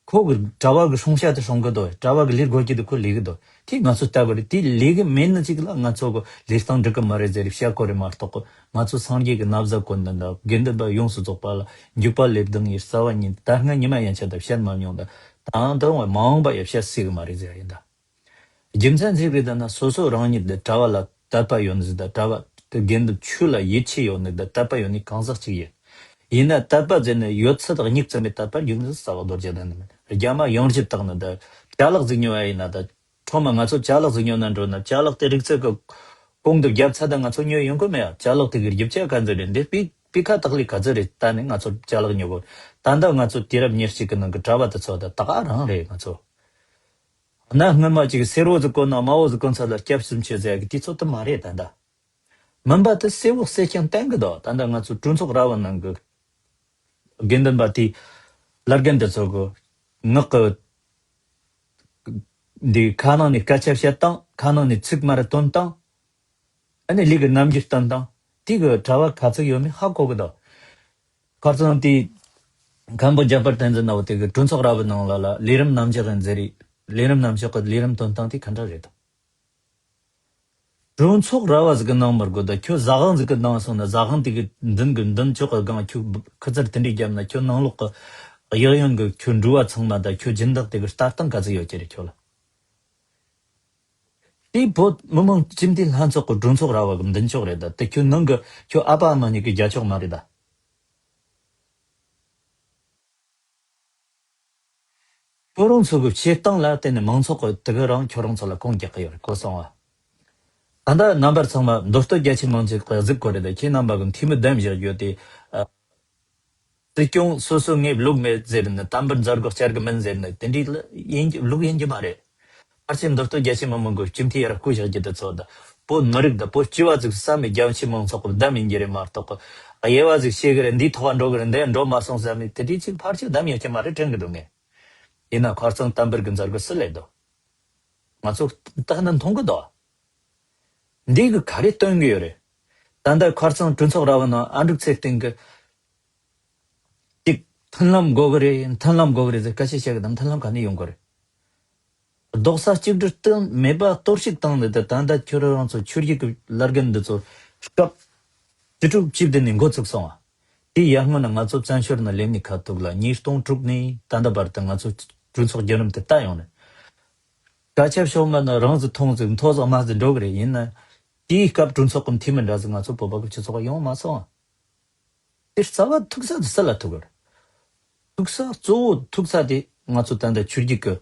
ཁོ་གི་གྲྭ་བ་གི་སྲུང་བྱ་དེ་སྲུང་གི་འདུག་ཨེ། གྲྭ་བ་གི་ལས་དགོས་ཀྱི་འདུག་ཁོ་ལས་གི་འདུག་དེ་ང་ཚོ་ལྟ་བུ་རེད། དེ་ལས་གི་མེད་ནི་ཅིག་ལ་ང་ཚོ་གི་ལས་སྟངས་འགྲིག་གི་མ་རེད་ཟེར་བཤད་གོ་རེད་མ་གཏོགས་གི། ང་ཚོ་སངས་རྒྱས་གི་ན་བཟའ་གོན་ནི་འདི་དགེ་འདུན་པ་ཡོངས་སུ་རྫོགས་པ་ལ་འཇུག་པ་ལེབ་ལྡང་ཡི་རྩ་བ་ཉིད་ད་སྔ་ཉི་མ་ཡན་ཆད་ད་བཤད་མ་མྱོང་། ད་དང་དུ་མ་འོངས་པ་ཡང་བཤད་སྲིད་གི་མ་རེད་ཟེར་ཡ་ཡིན་ད། རྒྱུ་མཚན་ཅི་རེད་ལབ་ན་སོ་སོ་རང་ཉིད་དེ་གྲྭ་བ་ལ་དད་པ་ཡོད་ནི་ཟིག་དང་། གྲྭ་བ་དེ་དགེ་འདུན་ཆོས་ལ་ཡིད་ཆེས་ཡོད་ནི་དང་དད་པ་ཡོད་ནི་གང་ཟག་ཅིག་ཡིན། ཡིན་ན་དད་པ་ཟེར་ནས་ཡོད་ཚད་དང་སྙིགས་ཙམ་པའི་དད་པ་རྒྱུ་མཚན་རྩ་བ་རྡོ་རྗེ་གདན་ནི་མིན། རྒྱ་མ་ཡོངས་ཀྱི་དག་ནི་དང་ཅ་ལག་ཟིག་ཉོ་ཡ་ཡིན་ན་ད། ཁྲོ་མ་ང་ཚོ་ཅ་ལག་ཟིག་ཉོ་ན་འགྲོ་ན་ཅ་ལག་དེ་རིག་ཚད་ཀྱི་གོང་དུ་བརྒྱབ་ཚད་ད་ང་ཚོ་ཉོ་ཡོང་གི་མེད་ཡ། ཅ་ལག་དེ་གི་རྒྱུ་ཆ་ག་ཚོད་རེད། འདི་པི་པི་ཁ་དག་ལས་ག་ཚོད་རེད། ད་ནི་ང་ཚོ་ཅ་ལག་ཉོ་གོ། ད་ལྟ་ང་ཚོ་དུས་རབས་ཉེར་གཅིག་གི་ནང་གི་གྲྭ་བ་དེ་ཚོ་ད་ད་ག་རང་རེད། ང་ཚོ་ གནའ་སྔོན་མ་ཅིག་གསེར་བོ་ཟིག་གོན་ན་དམར་བོ་ཟིག་གོན་ཚར་ལ་སྐྱབས་སུ་མཆི་ཟེར་གི་དུས་ཚོད་དུ་མ་རེད་ད་ལྟ། མིན་པ་དེ་གསལ་བོ་གསལ་རྐྱང་བསྟན་གི་འདུག་ད་ལྟ་ང་ཚོ་གྲོས་ཚོགས་ར་བ་ནང་གི་དགེ་འདུན་པ་དེའི་བླ་རྒན་དེ་ཚོ་གི་ངག་གི་འདི་ཁ་ནང་ནས་སྐད་ཆ་བཤད་སྟངས། ཁ་ནང་ནས་ཚིག་མར་བཏོན་སྟངས། ཨ་ནི་ལུས་ཀྱི་རྣམ་འགྱུར་སྟོན་སྟངས་དེ་གི་གྲྭ་བ་ག་ཚོད་ཡོད་མེད་ཧ་གོ་གི་འདུག་ཁ་རྩང་དེ་མཁན་པོ་རྒྱ་བལ་བསྟན་འཛིན་ནོར་བུ་དེ་གི་གྲོས་ཚོགས་ར་བའི་ནང་ལ་ལ་ལས་རིམ་རྣམ་གཞག་ཡིན་ཟེར་རེད། ལས་རིམ་རྣམ་གཞག་གི་ལས་རིམ་བཏོན་སྟངས་དེ་ག་འདྲ་རེད་དམ། གྲོས་ཚོགས་ར་བ་ཟིག་གི་ནང་མི་དགོས་ད། ཁྱོད་ཟ་ཁང་ཟིག་གི་ནང་སོང་ན་ཟ་ཁང་དེ་གི་མདུན་གི་མདུན་ཅོག་གི་སྒང་ཁྱོད་ཁུ་ཚུར་དེ་འདྲས་བརྒྱབ་ན། ཁྱོད་ནང་ལོགས་གི་གཡས་གཡོན་གི་ཁྱོད་འགྲུལ་བ་ཚང་མ་ད་ཁྱོད་སྦྱིན་བདག་དེ་གི་ལྟ་སྟངས་ག་ཚོད་ཡོད་ཀྱི་རེད་ཁྱོད་ལ། དེ་བོད་མི་མང་སྤྱི་འཐུས་ལྷན་ཚོགས་ཀྱི་གྲོས་ཚོགས་ར་བ་གི་མདུན་ཅོག་རེད་ད། དེ་ཁྱོད་ནང་གི་ཁྱོད་ཨ་ཕ་ཨ་མ་གཉིས་ཀྱི་རྒྱ་ཅོག་མ་རེད་ད། ཁྱོད་རང་ཚོ་གི་བྱེད་སྟངས་ལ་བརྟེན་ནས་མང་ཚོགས་ཀྱི་དེ་ག་རང་ཁྱོད་རང་ཚོ་ལ་གུང་རྒྱག་གི་ཡོད་རེད། གོ་སོང་ང་། ད་ལྟ་རྣམ་པར་ཚང་མ་མདོ་སྟོད་རྒྱ་ཆེ་མང་ཆེ་གི་གཟིགས་དགོས་རེད་ད། ཁྱེད་རྣམ་པ་གི་འཐུས་མི་བདམས་བཞག་རྒྱུ་དེ། ཨ། སྲིད་སྐྱོང་སོ་སོ་ངས་བླུག་མེད་ཟེར་ནས། དམ་པར་མཛད་སྒོ་བསྐྱལ་གི་མིན་ཟེར་ནས་དེ་འདྲའི་ལ་ཡིན་གྱི་བླུག་ཡིན་གྱི་མ་རེད། ཕལ་ཆེར་མདོ་སྟོད་རྒྱ་ཆེ་མི་མང་གི་སྤྱི་འཐུས་ཡར་བསྐོ་བཞག་རྒྱུ་དེ་ཚོ་ད་བོད་མི་རིགས་ད་བོད་སྤྱི་བ་ཟིག་བསམ་མེད་རྒྱ་ཆེ་མང་ཚོགས་གི་བདམས་ཡིན་གྱི་རེད་མ་གཏོགས། དབྱེ་བ་ཟིག་ཕྱེ་གི་རེད། འདིའི་ཐོག་འགྲོ་གི་རེད། འདི་འགྲོ་མ་སོང་བསམ་ནས་དེ་འདྲའི་ཅིག་ཕལ་ཆེར་བདམས་ཡོད་ཀྱི་མ་རེད་དྲན་གི་འདུག་ངས། ཡིན་ན་ཁ་རྩང་དམ་པར་གི་མཛད་སྒོ་སུ་ལས་འདུག་ང་ཚོ་ལྟ་ན་མཐོང་གི་འདུག་འདི་གི་ག་རེ་སྟོན་གི་ཡོད་རེད། ད་ལྟ་ཁ་རྩང་གྲོས་ཚོགས་ར་བ་ནང་ཨ་འབྲུག་ཚེ་བརྟན་གི་ཅིག་མཐུན་ལམ་དགོས་གི་རེད། མཐུན་ལམ་དགོས་གི་རེད་ཟེར་སྐད་ཆ་བཤད་གི་དང་མཐུན་ལམ་ག་ནས་ཡོང་གི་རེད། རྡོག་རྩ་གཅིག་སྒྲིལ་བཏང་མེད་པ་གཏོར་བཤིག་བཏང་ནས། ད་ད་ལྟ་ཁྱོད་རང་ཚོ་ཆོས་བརྒྱུད་ཀྱི་བླ་རྒན་འདི་ཚོ་སྐབས་བཅུ་དྲུག་བཅུ་བདུན་ནས་འགོ་ཚུགས་སོང་བ། དེ་ཡར་སྔོན་ན་ང་ཚོ་བཙན་བྱོལ་ནང་སླེབས་ནས་ཁ་ཐུག་ལ་ཉིས་སྟོང་དྲུག་ནས་ད་ལྟ་བར་དུ་ང་ཚོ་གྲོས་ཚོགས་བརྒྱུད་རིམ་དེ་ལྟ་ཡོང་ནས། སྐད་ཆ་ཤོར་མ་ན་རང་ཚོ་མཐོང་ཟིག་མཐོ་ཟིག་དམའ་ཟིག་འགྲོ་གི་རེད། ཡིན་ན་དེའི་སྐབས་གྲོས་ཚོགས་ཀྱི་འཐུས་མི་འདྲ་ཟིག་ང་ཚོ་བོད་པ་གི་སྤྱི་ཚོགས་ཡོང་མ་སོང་། དེ་རྩ་བ་ཐུག་ས་དེ་སུ་ལ་ཐུག་གི་རེད། ཐུག་ས་གཙོ་བོ་ཐུག་ས་དེ་ང་ཚོ་ད་ལྟ་ཆོས་བརྒྱུད་ཀྱི་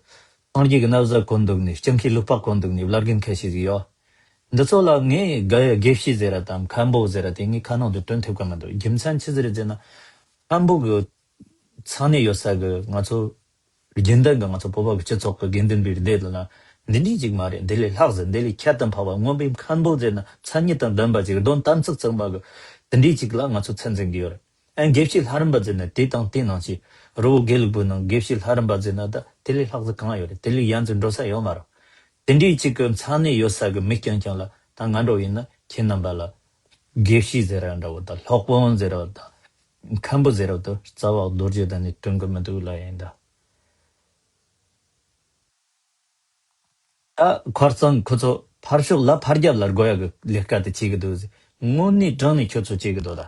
སངས་རྒྱས་ཀྱི་ན་བཟའ་གོན་འདུག་ནས། སྤྱང་ཀིའི་ལུག་པགས་གོན་འདུག་ནས་བླ་རྒན་ཁ་ཤས་ཟིག་ཡོད། འདི་ཚོ་ལ་ངས་དགེ་དགེ་བཤེས་ཟེར་ར་དང་མཁན་པོ་ཟེར་ར་དེ་ངས་ཁ་ནང་དུ་བཏོན་ཐུབ་ཀྱི་མི་འདུག་རྒྱུ་མཚན་ཆི་ཟིག་རེད་ཟེར་ན། མཁན་པོ་གི་ཚང་ནས་ཡོད་ས་གི་ང་ཚོ་རྒྱུན་ལྡན་གི་ང་ཚོ་བོད་པ་གི་སྤྱི་ཚོགས་གི་དགེ་འདུན་པའི་སྡེ་ལ་ན་འདི་འདྲའི་ཅིག་མ་རེད། འདི་ལས་ལྷག་ཟེར། འདི་ལས་ཁྱད་དུ་འཕགས་པ་སྔོན་པའི་མཁན་པོ་ཟེར་ན་མཚན་ཉིད་དང་ལྡན་པ་ཅིག་གདོང་དམ་ཚིག་གཙང་མ་གི་དེ་འདྲའི་ཅིག་ལ་ང་ཚོ་མཚན་འཛིན་གི་ཡོད་རེད། ཨ་དགེ་བཤེས་ལྷ་རམས་པ་ཟེར་ན་དེ་དང་དེ་ནང་བཞིན། རི་བོ་དགེ་ལུགས་པའི་ནང་དགེ་བཤེས་ལྷ་རམས་པ་ཟེར་ན་ད་དེ་ལས་ལྷག་ཟིག་གང་ཡོད་རེད། དེ་ལས་ཡར་ཚུར་འགྲོ་ས་ཡོད་མ་རེད། དེ་འདྲའི་ཅིག་གི་མཚན་གནས་ཡོད་ས་གི་མི་རྐྱང་རྐྱང་ལ་ད་ང་འདྲ་བོ་ཡིན་ན་ཁྱེད་རྣམ་པ་ལ་དགེ་བཤེས་ཟེར་ར་འདྲ་བོ་དང་སློབ་དཔོན་ཟེར་ར་དང་མཁན་པོ་ཟེར་ར་དང་རྩ་བ་རྡོ་རྗེ་གདན་ནས་སྟོན་གི་མི་འདུག་ལ་ཡིན་ད། ད་ཁ་རྩང་ཁོ་ཚོ་ཕར་ཕྱོགས་ལ་ཕར་རྒྱབ་ལ་དགོས་ཡ་གི་ལས་ཀ་དེ་བྱེད་གི་འདུག་ཟེར། དངོས་གནས་དྲང་ནས་ཁྱོད་ཚོ་བྱེད་གི་འདུག་ད།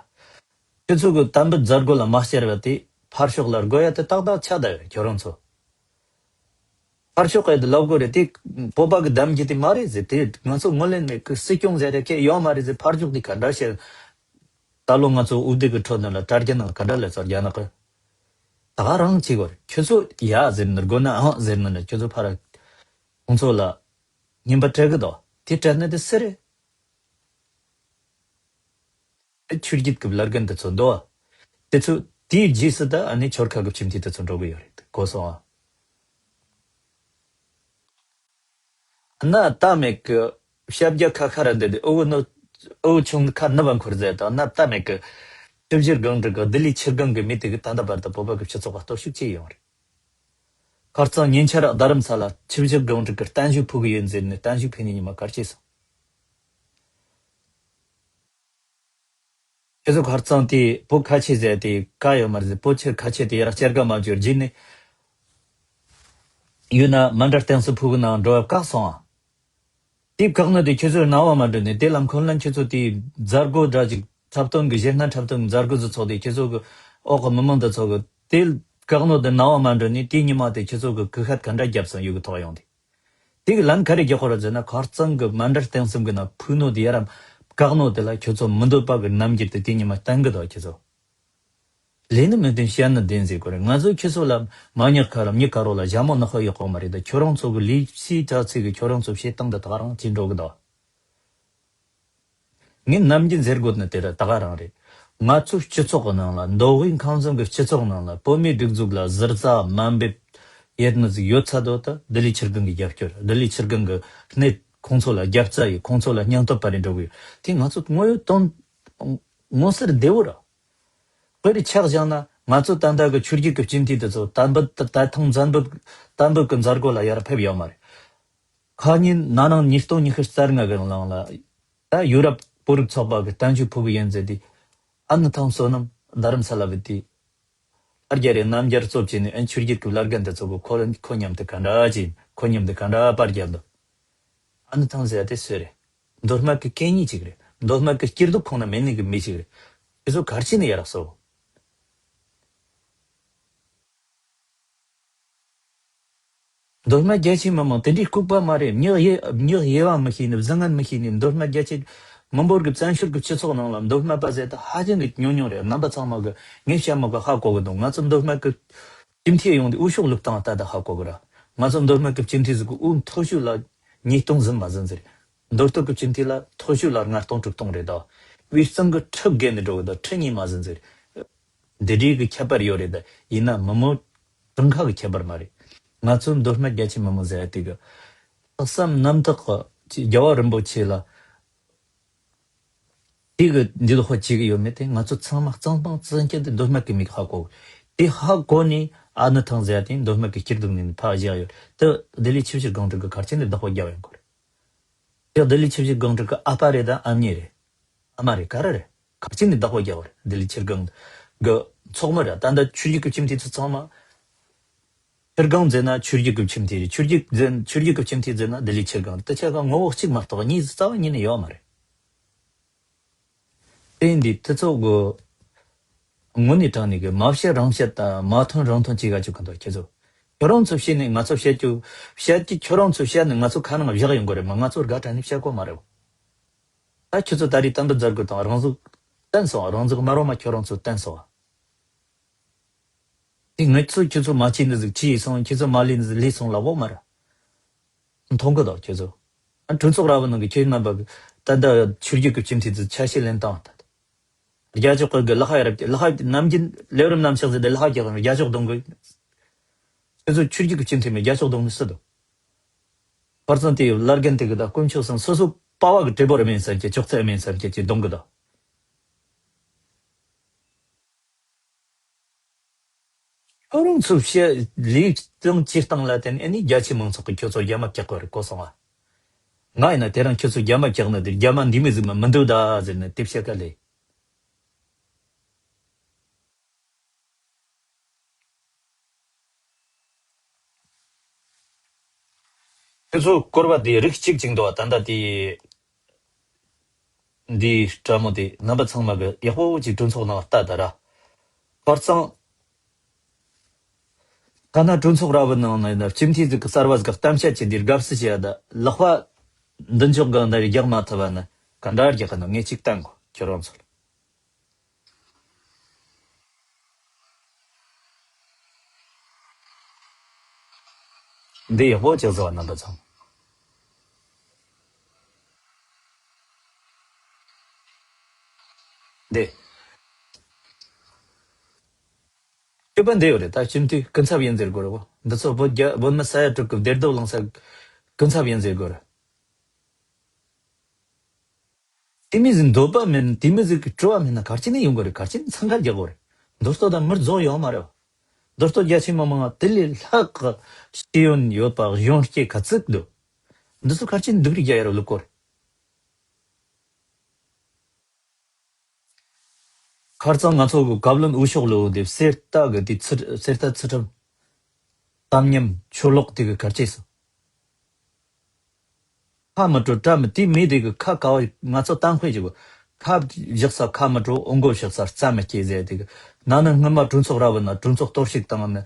ཁྱོད་ཚོ་གི་དམ་པའི་མཛད་སྒོ་ལ་མ་བཅར་བ་དེ་ཕར་ཕྱོགས་ལ་དགོས་ཡ་དེ་ཏག་ཏག་ཆགས་བསྡད་ཡོད་ཁྱོད་རང་ཚོ། ཕར་ཕྱོགས་ཀྱི་ལབ་དགོས་རེད་དེ། བོད་པ་གི་གདམ་རྒྱུ་དེ་མ་རེད་ཟེར། དེ་ང་ཚོ་ངོས་ལེན་མེད་གི། སྲིད་སྐྱོང་ཟེར་རེ་ཁྱེད་ཡོད་མ་རེད་ཟེར། ཕར་ཕྱོགས་དེ་ག་འདྲ་བཤད། ད་ལོ་ང་ཚོ་དབུ་སྡེ་གི་ཁྲོད་ནང་ལ་དྲ་རྒྱ་ནང་ག་འདྲ་ལས་ཚོར་རྒྱ་ནག་གི་ད་ག་རང་བྱེད་དགོས་རེད། ཁྱོད་ཚོ་ཡ་ཟེར་ན་དགོས་ན་ཨང་ཟེར་ན་ནི་ཁྱོད་ཚོ་ཕར་ཁོང་ཚོ་ལ་ཉན་པ་སྤྲད་གི་འདུག་དེ་སྤྲད་ན་དེ་སུ་རེད། ཆོས་བརྒྱུད་ཀྱི་བླ་རྒན་དེ་ཚོ་འདུག་དེ་ཚོ་དེའི་རྗེས་སུ་ད་ཨ་ནི་ཆོལ་ཁ་གི་སྤྱི་འཐུས་དེ་ཚོ་འགྲོ་གི་ཡོད་རེད། གོ་སོང་ཨ། གནའ་རྟ་མེད་གི་ཤ་བརྒྱ་ཁ་ཁ་ར་འདི་འདི་ཨོ་ནོ། ཨོ་ཆུང་ཁ་ནུབ་བ་འཁོར་ཟེར་དང་གནའ་རྟ་མེད་གི་ཆུ་བཞི་སྒང་དྲུག་གི་ལྡི་ལི་ཆུ་སྒང་གི་མི་དེ་གི་ད་ལྟ་བར་དུ་བོད་པ་གི་སྤྱི་ཚོགས་ལ་གཏོར་བཤིག་བྱས་ཡོང་རེད། ཁ་རྩང་ཉིན་ཆར་རྡ་རམ་ས་ལ་ཆུ་བཞི་སྒང་དྲུག་གི་བརྟན་བཞུགས་ཕུལ་གི་ཡོད་ཟེར་ནས་བརྟན་བཞུགས་ཕུལ་ནས་ཉི་མ་གར་སྐྱེས་སོང་། ཁྱེད་ཚོ་ཁ་རྩང་དེ་བོད་ཁ་ཆེ་ཟེར་དེ་བཀའ་ཡོད་མ་རེད་ཟེར། བོད་ཆེ་ཁ་ཆེ་དེ་ཡར་སྐྱེར་ཀ་མ་བཅོས་རྗེས་ནས་ཡུལ་ན་མཎྜལ་རྟེན་གསུམ་ཕུལ་གི་ནང་འགྲོ་བ་བཀག་སོང་ཨ། དེ་བཀག་ནོ་དེ་ཁྱེད་ཚོས་རྣ་བ་མ་འགྲོ་ནས་དེ་ལམ་ཁོ་ན་ཁྱེད་ཚོ་དེ་མཛད་སྒོ་འདྲ་ཅིག་འཁྲབ་སྟོན་གི་གཞས་སྣ་འཁྲབ་སྟོན་གི་མཛད་སྒོ་ཚོ་ཚོགས་དེ་ཁྱེད་ཚོ་གི་འོག་གི་མི་མང་དེ་ཚོ་གི་དེ་བཀག་ནོ་དེ་རྣ་བ་མ་འགྲོ་ནས་དེ་ཉི་མ་དེ་ཁྱེད་ཚོ་གི་གུ་ཤད་ག་འདྲ་བརྒྱབ་སོང་ཡུལ་གི་ཐོག་ཡོང་དེ། དེ་གི་ལན་ག་རེ་རྒྱག་དགོས་རེད་ཟེར་ན་ཁ་རྩང་གི་མཎྜལ་རྟེན་གསུམ་གི་ནང་ཕུལ་ནོ་དེ་ཡ་རམ་བཀག་ནོ་དེ་ལ་ཁྱོད་ཚོ་མི་འདོད་པ་གི་རྣམ་འགྱུར་དེ་དེ་ཉི་མ་བསྟན་གི་འདུག་ཁྱོད་ཚོ། ལས་ནི་མི་བདེན་བཤད་ནི་བདེན་ཟེར་དགོས་རེད། ང་ཚོ་ཁྱོད་ཚོ་ལ་མ་ཉག་ཁ་རམ་མྱི་དཀར་རོ་ལ་ཞྭ་མོ་ནག་པོ་ཡོད་གོ་མ་རེད་ད། ཁྱོད་རང་ཚོ་གི་ལས་སའི་དྲག་ཚིག་གི་ཁྱོད་རང་ཚོ་བཤད་སྟངས་དེ་དག་རང་བྱེད་འགྲོ་གི་འདུག་ངས་ནམ་རྒྱུན་ཟེར་དགོས་ནི་དེ་ར་ད་ག་རང་རེད། ང་ཚོའི་སྤྱི་ཚོགས་ཀྱི་ནང་ལ་མདོ་དབུས་ཁམས་གསུམ་གྱི་སྤྱི་ཚོགས་ནང་ལ་བོད་མིའི་སྒྲིག་འཛུགས་ལ་ཟུར་ཟ་དམའ་འབེབས་ ཡོད་ནི་ཟིག་ཡོད་ཚ་དོ་ད་ལྡི་ལི་ཆིར་གང་གི་རྒྱབ་སྐྱོར། ལྡི་ལི་ཆིར་གང་གི་སྣེ་ཁོང་ཚོ་ལ་རྒྱབ་རྩ་ཡིས་ཁོང་ཚོ་ལ་སྙིང་སྟོབས་པ་རེ་འགྲོ་གི་ཡོད། དེ་ང་ཚོ་དངོས་ཡོད་དོན་མངོན་གསལ་བདེ་བོ་ར། དཔེ་རེ་ཆགས་བཞག་ན་ང་ཚོ་ད་ལྟ་གི་ཆོས་བརྒྱུད་ཀྱི་སྤྱི་འཐུས་དེ་ཚོ་དམ་པ་ད་ཐང་འཛམ་བུ་དམ་བུ་གི་མཛད་སྒོ་ལ་ཡར་ཕེབས་ཡོད་མ་རེད། ཁ་ཉིན་ན་ནིང་ཉིས་སྟོང་ཉི་ཤུ་རྩ་ལྔ་གི་ནང་ལ་ད་ཡུ་རོབ་བོད་རིགས་ཚོགས་པ་གི་བསྟན་བཅོས་ཕུལ་གི་ཡིན་ཟེར་དུས། ཨ་ནི་ཐང་བསོད་ནམས་རྡ་རམ་ས་ལ་བུད་དུས། ཨར་རྒྱ་རེ་རྣམ་རྒྱལ་གཙོ་བྱས་ནས་ཨན་ཆོས་བརྒྱུད་ཀྱི་བླ་རྒན་དེ་ཚོ་གི་ཁོ་ཁོ་མཉམ་དུ་ག་འདྲ་བྱས། ཁོ་མཉམ་དུ་ག་འདྲ་པར་རྒྱབ་འདུག་ཨ་ནི་ཐང་ཟེར་ཡ་དེ་སུ་རེད། མདོ་སྨད་ཀྱི་གད་སྙིགས་ཅིག་རེད། མདོ་སྨད་ཀྱི་སྐྱིད་སྡུག་ཁོང་ན་མེད་ནི་གི་མི་ཞིག་རེད། དེ་ཚོ་གར་ཕྱིན་ནས་ཡར་སོ། མདོ་སྨད་རྒྱ་ཆེའི་མི་མང་དེ་འདྲའི་ལྐུགས་པ་མ་རེད། མྱི་དབྱེ་མྱི་དབྱེ་བ་མི་ཤེས་ནི། བཟང་ངན་མི་ཤེས་ནི། མདོ་སྨད་རྒྱ་ཆེ་མི་འབོར་གྱི་བཙན་བྱོལ་གྱི་སྤྱི་ཚོགས་ནང་ལ་མདོ་སྨད་པ་ཟེར་ད་ཧ་ཅང་གི་ཉུང་ཉུང་རེད། རྣམ་པ་ཚང་མ་གི་ངས་བཤད་མ་གི་ཧ་གོ་གི་འདུག་ང་ཚོ་མདོ་སྨད་གི་སྤྱི་འཐུས་ཡོང་དུས་འུ་ཤོག་བླུགས་སྟངས་ལྟ་ད་ཧ་གོ་གི་ར། ང་ཚོ་མདོ་སྨད་གི་སྤྱི་འཐུས་ཟིག་གི་དབུ་མཐོ་ཤོས་ལ་ཉིས་སྟོང་ཟིན་མ་ཟིན་ཟེར། མདོ་སྟོད་གི་སྤྱི་འཐུས་ལ་མཐོ་ཤོས་ལ་ལྔ་སྟོང་དྲུག་སྟོང་རེད་ད། དབུས་གཙང་གི་ཁྲི་བརྒལ་ནས་འགྲོ་གི་འདུག་ཁྲི་གཉིས་མ་ཟིན་ཟེར། འདི་འདྲའི་གི་ཁྱད་པར་ཡོད་རེད་ད། ཡིན་ན་མི་མོ་གྲངས་ཀ་གི་ཁྱད་པར་མ་རེད། ང་ཚོ་མདོ་སྨད་རྒྱ་ཆེ་མི་མོ་ཟེར་ཡ་དེ་གི་ལྷག་བསམ་རྣམ་དག་གི་རྒྱལ་བ་རིན་པོ་ཆེ་ལ་དེ་གི་འདི་ལོ་ཧོ་བྱེད་གི་ཡོད་མེད་དེ་ང་ཚོ་ཚང་མ་གཙང་པང་བཙན་སྐྱེད་དེ་མདོ་སྨད་གི་མིག་ཧ་གོ། དེ་ཧ་གོ་ནས་ཨ་ནི་ཐང་ཟེར་ཡ་དེ་མདོ་སྨད་གི་སྐྱིད་སྡུག་ནས་ཕར་བཞག་ཡོད་དེ། ལྡི་ལི་ཆུ་བཞི་སྒང་དྲུག་གི་གར་ཆེན་དེ་བདག་པོ་རྒྱག་ཡོང་གི་རེད། དེ་ལྡི་ལི་ཆུ་བཞི་སྒང་དྲུག་གི་ཨ་ཕ་རེད་ད་ཨ་མྱེས་རེད། ཨ་མ་རེད་ག་རེ་རེད། ག་ཅི་ནས་བདག་པོ་རྒྱག་པ་རེད། ལྡི་ལི་ཆིར་གང་གི་ཚོགས་མི་ར་ད་ལྟ་ཆོས་བརྒྱུད་ཀྱི་སྤྱི་འཐུས་ཚོ་ཚང་མ། ཆིར་གང་ཟེར་ན་ཆོས་བརྒྱུད་ཀྱི་སྤྱི་འཐུས་རེད། ཆོས་བརྒྱུད་ཟེར་ཆོས་བརྒྱུད་ཀྱི་སྤྱི་འཐུས་ཟེར་ན་ལྡི་ལི་ཆིར་གང་རེད། དེ་ཆ་ག་ངོ་བོ་གཅིག་མ་གཏོགས་གཉིས་རྩ་བ་ཉིད་ནས་ཡོད་མ་རེད། དེ་ཡིན་དུས་དེ་ཚོ་གི་དངོས་གནས་དྲང་གནས་ཀྱི་མ་བཤད་རང་བཤད་དང་མ་ཐོན་རང་ཐོན་བྱེད་ག་བཅུག་གི་འདུག་ཁྱེད་ཚོ། ཁྱོད་རང་ཚོ་བཤད་ནས་ང་ཚོ་བཤད་རྒྱུ། བཤད་ཀྱི་ཁྱོད་རང་ཚོ་བཤད་ནས་ང་ཚོ་ཁ་ནང་བཞག་ཡོང་གི་རེད་མ། ང་ཚོ་དགའ་དྲན་ནས་བཤད་གོ་མ་རེད། ད་ཁྱོད་ཚོ་ད་རེས་གཏམ་དཔེ་མཛད་དགོས་དང་རང་ཚུགས་བསྟན་སོང་། རང་ཚུགས་མ་རུང་མ་ཁྱོད་རང་ཚོ་བསྟན་སོང་། དེ་ངས་ཚོ་ཁྱོད་ཚོ་མ་བྱས་འདི་ཟིག་བྱས་སོང་། ཁྱོད་ཚོ་མ་ལས་འདི་ཟིག་ལས་སོང་ལབ་གོ་མ་རེད། མཐོང་གི་དང་ཁྱོད་ཚོ། ཨ་གྲོས་ཚོགས་ར་བ་ནང་གི་ཁྱོད་རྣམ་པ་གི་ད་ལྟ་ཆོས་བརྒྱུད་ཀྱི་སྤྱི་འཐུས་ཚོ་ཆ་ཤས་ལེན་སྟངས་ད་ལྟ། རྒྱ་ཕྱོགས་ཀྱི་ལ་ཁ་ཡ་རབས་ཀྱི་ལ་ཁ་ནམ་རྒྱུན་ལེའུ་རིམ་རྣམ་གཞག་ཟེར་ཏེ་ལ་ཁ་རྒྱག་རྒྱ་ཕྱོགས་གདོང་གི། ཁྱོད་ཚོ་ཆོས་བརྒྱུད་ཀྱི་སྤྱི་འཐུས་མེད་རྒྱ་ཕྱོགས་གདོང་གི་སྲིད་དོ། ཕར་ཚང་དེ་བླ་རྒན་དེ་གི་ད་དཀོན་མཆོག་སང་སོ་སོ་པ་བ་གི་གྲེ་བོ་ར་མེན་སར་གྱི་ཅོག་ཙེ་མེན་སར་གྱི་ཅི་གདོང་གི་ད། ཁྱོད་རང་ཚོ་བཤད་ལས་སྟངས་བྱེད་སྟངས་ལ་བརྟེན་ཨེ་ནི་རྒྱ་ཆེ་མང་ཚོགས་ཀྱིས་ཁྱོད་ཚོ་རྒྱ་མ་བཀྱག་གི་རེད་གོ་སོང་ང་། ང་ཡིན་ན་དེ་རིང་ཁྱོད་ཚོ་རྒྱ་མ་བཀྱག་ན་དེ་རྒྱ་མ་འདི་མི་ཟིག་མ་མི་འདུག་ད་ཟེར་ནས་དེ་བཤད་ག་ལས། ཁྱོད་ཚོ་སྐོར་བ་དེ་རིགས་གཅིག་ཅིག་འདུག་ད་ལྟ་དེ། འདིའི་སྤྲ་མོ་དེ་རྣམ་པ་ཚང་མ་གི་ཡག་པོ་ཅིག་གྲོས་ཚོགས་ནང་ལྟ་ད་ར། ཁར་ཚང་། ཐ་ན་གྲོས་ཚོགས་ར་བའི་ནང་ན་ཡིན་ན་སྤྱི་འཐུས་ཟིག་གི་གསར་བ་ཟིག་གི་གཏམ་བཤད་བྱེད་འདིར་དགའ་བསུ་བྱེད་ཡ་ད་ལག་པ་མདུན་ཅོག་གང་ད་རེ་རྒྱག་མ་ཐུབ་པ་ན་ག་འདྲ་རྒྱག་གི་ན་ངས་ཅིག་བསྟན་གོ་ཁྱོད་རང་ཚོ་ལ། འདི་ཡག་པོ་ཅིག་བཟོ་བ་རྣམ་པ་ཚང་། འདི། སྤྱོད་པ་འདི་ཡོད་རེད་ད་སྤྱི་འཐུས་སྐུ་ཚབ་ཡིན་ཟེར་དགོས་རེད་གོ་འདི་ཚོ་བོད་རྒྱ་བོད་མི་ས་ཡ་དྲུག་གི་བདེ་སྡུག་བླངས་ས་སྐུ་ཚབ་ཡིན་ཟེར་དགོས་རེད། དེ་མི་ཟིག་འདོད་པ་མེད་ན་དེ་མི་ཟིག་གི་སྤྲོ་བ་མེད་ན་གར་ཅི་ནས་ཡོང་གི་རེད། གར་ཅི་ནས་འཚང་ཁ་རྒྱག་གི་རེད། མདོ་སྟོད་དང་མི་རྫོགས་ཡོད་མ་རེད་བ། མདོ་སྟོད་རྒྱ་ཆེ་མི་མང་དེ་ལས་ལྷག་གི་ཤེས་ཡོན་ཡོད་པ་གཞོན་སྐྱེས་ག་ཚོད་འདུག་འདི་ཚོ་གར་ཅི་ནས་སྡུག་རུས་རྒྱག་ཡ་རེད་ལུག་གོ་རེད། ཁར་ཚང་ང་ཚོ་གི་བཀའ་བློན་འུ་ཤོག་ལོ་དེ་གསེར་རྟ་གི་དེ་ཚུ་གསེར་རྟ་ཚུ་ཁྲིམས། གཏམ་ཉམས་ཆོས་ལོག་དེ་གི་གར་ཅི་སོང་། ཁ་མི་དྲོ་སྐྲ་མི་དེ་མི་དེ་གི་ཁ་ག་བ་ང་ཚོ་གཏམ་དཔེ་ཅིག་གོ་ཁ་བཞག་ས་ཁ་མི་དྲོ་ཨོ་མགོ་བཞག་ས་རྩ་མི་སྐྱེ་ཟེར་དེ་གི་ན་ནིང་སྔོན་མ་གྲོས་ཚོགས་ར་བ་ན་གྲོས་ཚོགས་གཏོར་བཤིག་བཏང་ནི་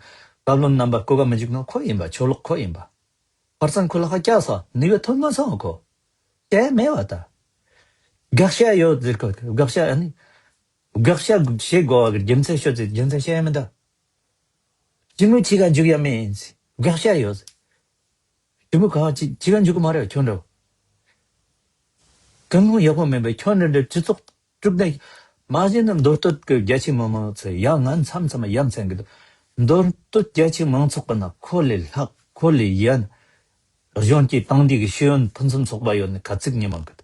བཀའ་བློན་རྣམ་པ་བསྐོ་ག་མི་འཇུག་ནོ་ཁོ་ཡིན་པ་ཆོས་ལོག་ཁོ་ཡིན་པ། ཁར་ཚང་ཁོ་ལ་ཁ་སྐྱག་ས་ནི་བའི་ཐོན་མ་སོང་ཁོ། སྐྱག་མེད་བ་ད། དགག་བྱ་ཡོད་ཟེར་ཁོ་དགག་བྱ་ཨ་ནི། དགག་བྱ་བྱེད་དགོས་བ་གི་རྒྱུ་མཚན་ཤོད་ཟེར་རྒྱུ་མཚན་བཤད་ཡ་མི་འདུག་ཅི་མོ་ཅི་ག་འཇུག་ཡ་མེད་ཡིན་ཟེར་དགག་བྱ་ཡོད་ཟེར། དེ་མོ་ག་བ་ཅི་ཅི་ག་འཇུག་གི་མ་རེད་ཁྱོད་འདྲ་བོ། གང་ཡང་ཡག་པོ་མེད་པའི་ཁྱོད་འདྲ་འདྲ་སྤྱི་ཚོགས་དཀྲུག་ནས་མ་གཞི་ནི་མདོ་སྟོད་ཀྱི་རྒྱ་ཆེ་མི་མང་ཚོས་ཡ་ང་མཚམས་མཚམས་ཡ་མཚན་གི་འདུག་མདོ་སྟོད་རྒྱ་ཆེ་མང་ཚོགས་ཀྱི་ནང་ཁོ་ལས་ལྷག་ཁོ་ལས་ཡན་གཞོན་སྐྱེས་དེང་དུས་ཀྱི་ཤེས་ཡོན་ཕུན་སུམ་ཚོགས་པ་ཡོད་ནི་ག་ཚིག་ཉི་མ་གི།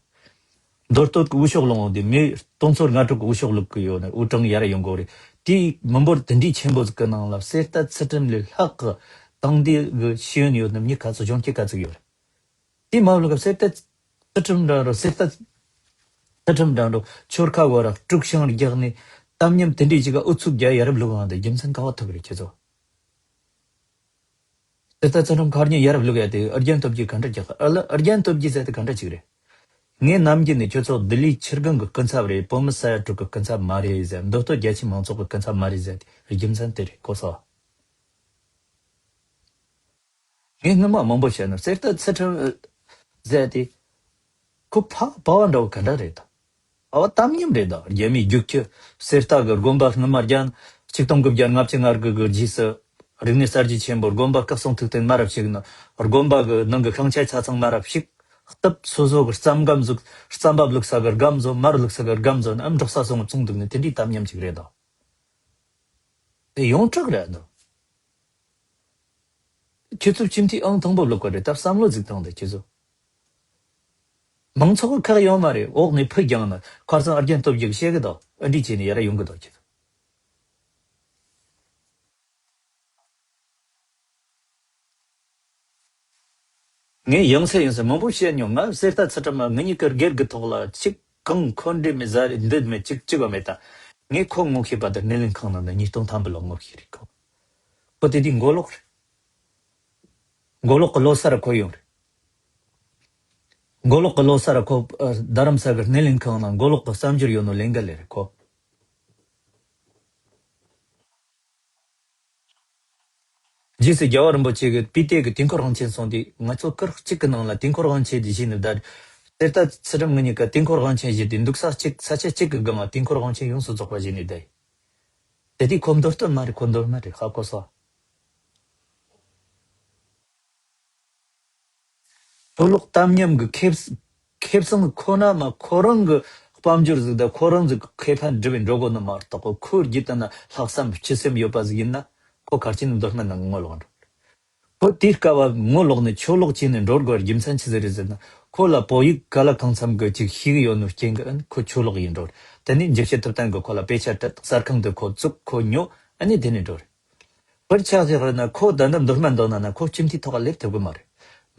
མདོ་སྟོད་ཀྱི་འུ་ཤོག་ལུང་དེ་མི་སྟོང་ཚོ་ལྔ་དྲུག་གི་འུ་ཤོག་ལུག་གི་ཡོད་ནི་དབུ་གྲངས་ཡར་ཡོང་གོ་རེད། དེའི་མི་འབོར་དེ་འདྲའི་ཆེན་པོ་ཟིག་གི་ནང་ལ་གསེར་རྟ་ཚུལ་ཁྲིམས་ལས་ལྷག་གི་དེང་དུས་ཀྱི་ཤེས་ཡོན་ཡོད་ནི་མྱི་ག་ཚོད་གཞོན་སྐྱེས་ག་ཚོད་ཡོད་རེད། དེ་མ་ལུག་ག་གསེར་རྟ་ཚུལ་ཁྲིམས་འདྲ་རོ་གསེར་རྟ་ཚུལ་ཁྲིམས་འདྲ་རོ་ཆོལ་ཁ་བར་དཀྲུག་ཤིང་རྒྱག་ནས་གཏམ་ཉམས་དེ་འདྲའི་ཅིག་ག་ཨུ་ཚུགས་རྒྱག་ཡ་རབས་ལུག་འང་དེ་རྒྱུ་མཚན་ག་བ་ཐུབ་རེད་ཁྱེད་ཚོ། དེ་ལྟ་ཚུལ་ཁྲིམས་ཁ་ཉིན་ཡ་རབས་ལུག་ཡ་དེ་ཨར་རྒྱན་སྟོབས་ཀྱིས་ག་འདྲ་རྒྱག་ཨ་ལ་ཨར་རྒྱན་སྟོབས་ཀྱིས་ཟེར་དེ་ག་འདྲ་ཅིག་རེད། ངས་ནམ་རྒྱུན་ནས་ཁྱོད་ཚོ་ལྡི་ལིའི་ཆིར་སྒང་གི་སྐུ་ཚབ་རེད། བོད་མི་ས་ཡ་དྲུག་གི་སྐུ་ཚབ་མ་རེད་ཟེར། མདོ་སྟོད་རྒྱ་ཆེ་མང་ཚོགས་ཀྱི་སྐུ་ཚབ་མ་རེད་ཟེར་དེ་རྒྱུ་མཚན་དེ་རེད་གོ་སོ། ངས་སྔོན་མ་མང་པོ་བཤད་ན་གསེར་རྟ་ཚུལ་ཁྲིམས་ཟེར་དེ། ཁོ་ཕ་པ་བ་འདྲ་བོ་ག་འདྲ་རེད་ད། ཨ་བ་གཏམ་ཉམས་རེད་ད། རྒྱ་མིའི་རྒྱུག་ཁྱི་གསེར་རྟ་གི་དགོན་པ་སྔོན་མ་རྒྱ་ཆིག་སྟོང་དགུ་བརྒྱ་ལྔ་བཅུ་ང་དགུ་གི་རྗེས་སུ་རིག་གནས་གསར་བརྗེ་ཆེན་པོར་དགོན་པ་སྐུ་གསུང་ཐུགས་རྟེན་མ་རབས་ཤིག་ནི་དགོན་པ་གི་ནང་གི་ཤིང་ཆ་ཆ་ཚང་མ་རབས་ཤིག་གཏུབ། སོ་སོ་གི་རྩམ་སྒམ་ཟིག་རྩམ་པ་བླུགས་ས་གི་སྒམ་བཟོ། མར་བླུགས་ས་གི་སྒམ་བཟོ་ནི་ཨམ་འབྲོག་ས་སོང་བཙོང་འདུག་ནི་དེ་འདྲའི་གཏམ་ཉམས་ཅིག་རེད་ད། དེ་ཡོངས་གྲགས་རེད་འདུག་ཁྱེད་ཚོ་སྤྱི་འཐུས་ཨང་དང་པོ་བླུག་གི་རེད་ད་བསམ་བློ་ཟིག་བཏང་དེ་ཁྱེད་ཚོ། མང་ཚོགས་ཁག་ཡོད་མ་རེད། འོག་ནས་ཕུད་རྒྱང་ན་ཁར་སང་ཨར་རྒྱན་སྟོབས་རྒྱལ་བཤད་གི་དོ་ཨ་འདྲི་བྱས་ནས་ཡར་ཡོང་གི་དོ་ཁྱེད་ཚོ། ངས་ཡང་སེ་ཡང་སེ་མང་པོ་བཤད་མྱོང་། ང་གསེར་རྟ་ཚུལ་ཁྲིམས་མ་ངེད་གཉིས་ཀྱི་སྒེར་གྱི་ཐོག་ལ་ཅིག་གང་འཁོན་འདྲེ་མེད་ཟ་རེ་འདི་མེད་ཅིག་ཅིག་བ་མེད་ད། ངས་ཁོ་ངོ་ཤེས་པ་དང་སྣེ་ལེན་ཁང་ནང་ནས་ཉིས་སྟོང་ཐམ་པ་ལ་ངོ་ཤེས་རེད་ཁོ། ཁོ་དེ་དུས་མགོ་ལོག་རེད། མགོ་ལོག་གི་ལོ་གསར་ཁོ་ཡོང་རེད། མགོ་ལོག་གི་ལོ་གསར་ཁོ་ཨ་རྡ་རམ་ས་གི་སྣེ་ལེན་ཁང་ནང་མགོ་ལོག་གི་གསར་འགྱུར་ཡོད་ནོ་ལེན་ག་ལེ་རེད་ཁོ། རྗེས་སུ་རྒྱལ་བ་རིན་པོ་ཆེ་གི་པི་ཏེ་གི་དུས་འཁོར་དབང་ཆེན་སོང་དུས་ང་ཚོ་སྐར་གཅིག་གི་ནང་ལ་དུས་འཁོར་དབང་ཆེན་དེ་བཞིན་ནི་བདར། གསེར་རྟ་ཚུལ་ཁྲིམས་ངེད་གཉིས་ཀ་དུས་འཁོར་དབང་ཆེན་བཞི་དེ་འདུག་ས་གཅིག་ས་ཆ་གཅིག་གི་སྒང་ལ་དུས་འཁོར་དབང་ཆེན་ཡོངས་སུ་རྫོགས་པ་བཞིན་ནི་བདར། དེ་དུས་ཁོ་མདོ་སྟོད་མ་རེད་ཁོ་མདོ་སྨད་རེད་ཧ་གོ་སོང་། ཕོ་ལོག་གཏམ་ཉམས་ཀྱི་ཁེབས་ཁེབས་སང་ཁོ་ན་མ་ཁོ་རང་གི་དཔལ་འབྱོར་ཟིག་དང་ཁོ་རང་ཟིག་གི་ཁེ་ཕན་སྒྲུབ་པའི་འགྲོ་དགོས་ནི་མ་གཏོགས་ཁོ་ཁོའི་རྒྱུད་དུ་ན་ལྷག་བསམ་སྤྱི་སེམས་ཡོད་པ་ཟིག་ཡིན་ན་ཁོ་གར་ཅི་ནི་མདོ་སྨད་ནང་ངོ་ལོག་འགྲོ། ཁོ་དེའི་སྐབས་བ་ངོ་ལོག་ནས་ཆོས་ལོག་བྱས་ནས་འགྲོ་དགོས་རྒྱུ་མཚན་ཆི་ཟིག་རེད་ཟེར་ན་ཁོ་ལ་བོད་ཡིག་ག་ལ་གང་འཚམ་གི་ཅིག་ཤེས་གི་ཡོད་ནོ་རྐྱེན་གི་ཨན་ཁོ་ཆོས་ལོག་ཡིན་འགྲོ། དེ་ནས་འཇིགས་བྱེད་ཐུབ་བསྟན་གི་ཁོ་ལ་དཔེ་ཆ་སྤྲད་གསར་ཁང་དུ་ཁོ་བཙུགས་ཁོ་ཉོ་ཨ་ནི་དེ་ནས་འགྲོ་རེད། བར་ཆགས་ཟེར་བ་ན་ཁོ་ད་ནི་མདོ་སྨད་འདོན་ན་ན་ཁོ་སྤྱི་འཐུས་ཐོག་ལ་སླེབས་ཐུབ་གི་མ་རེད།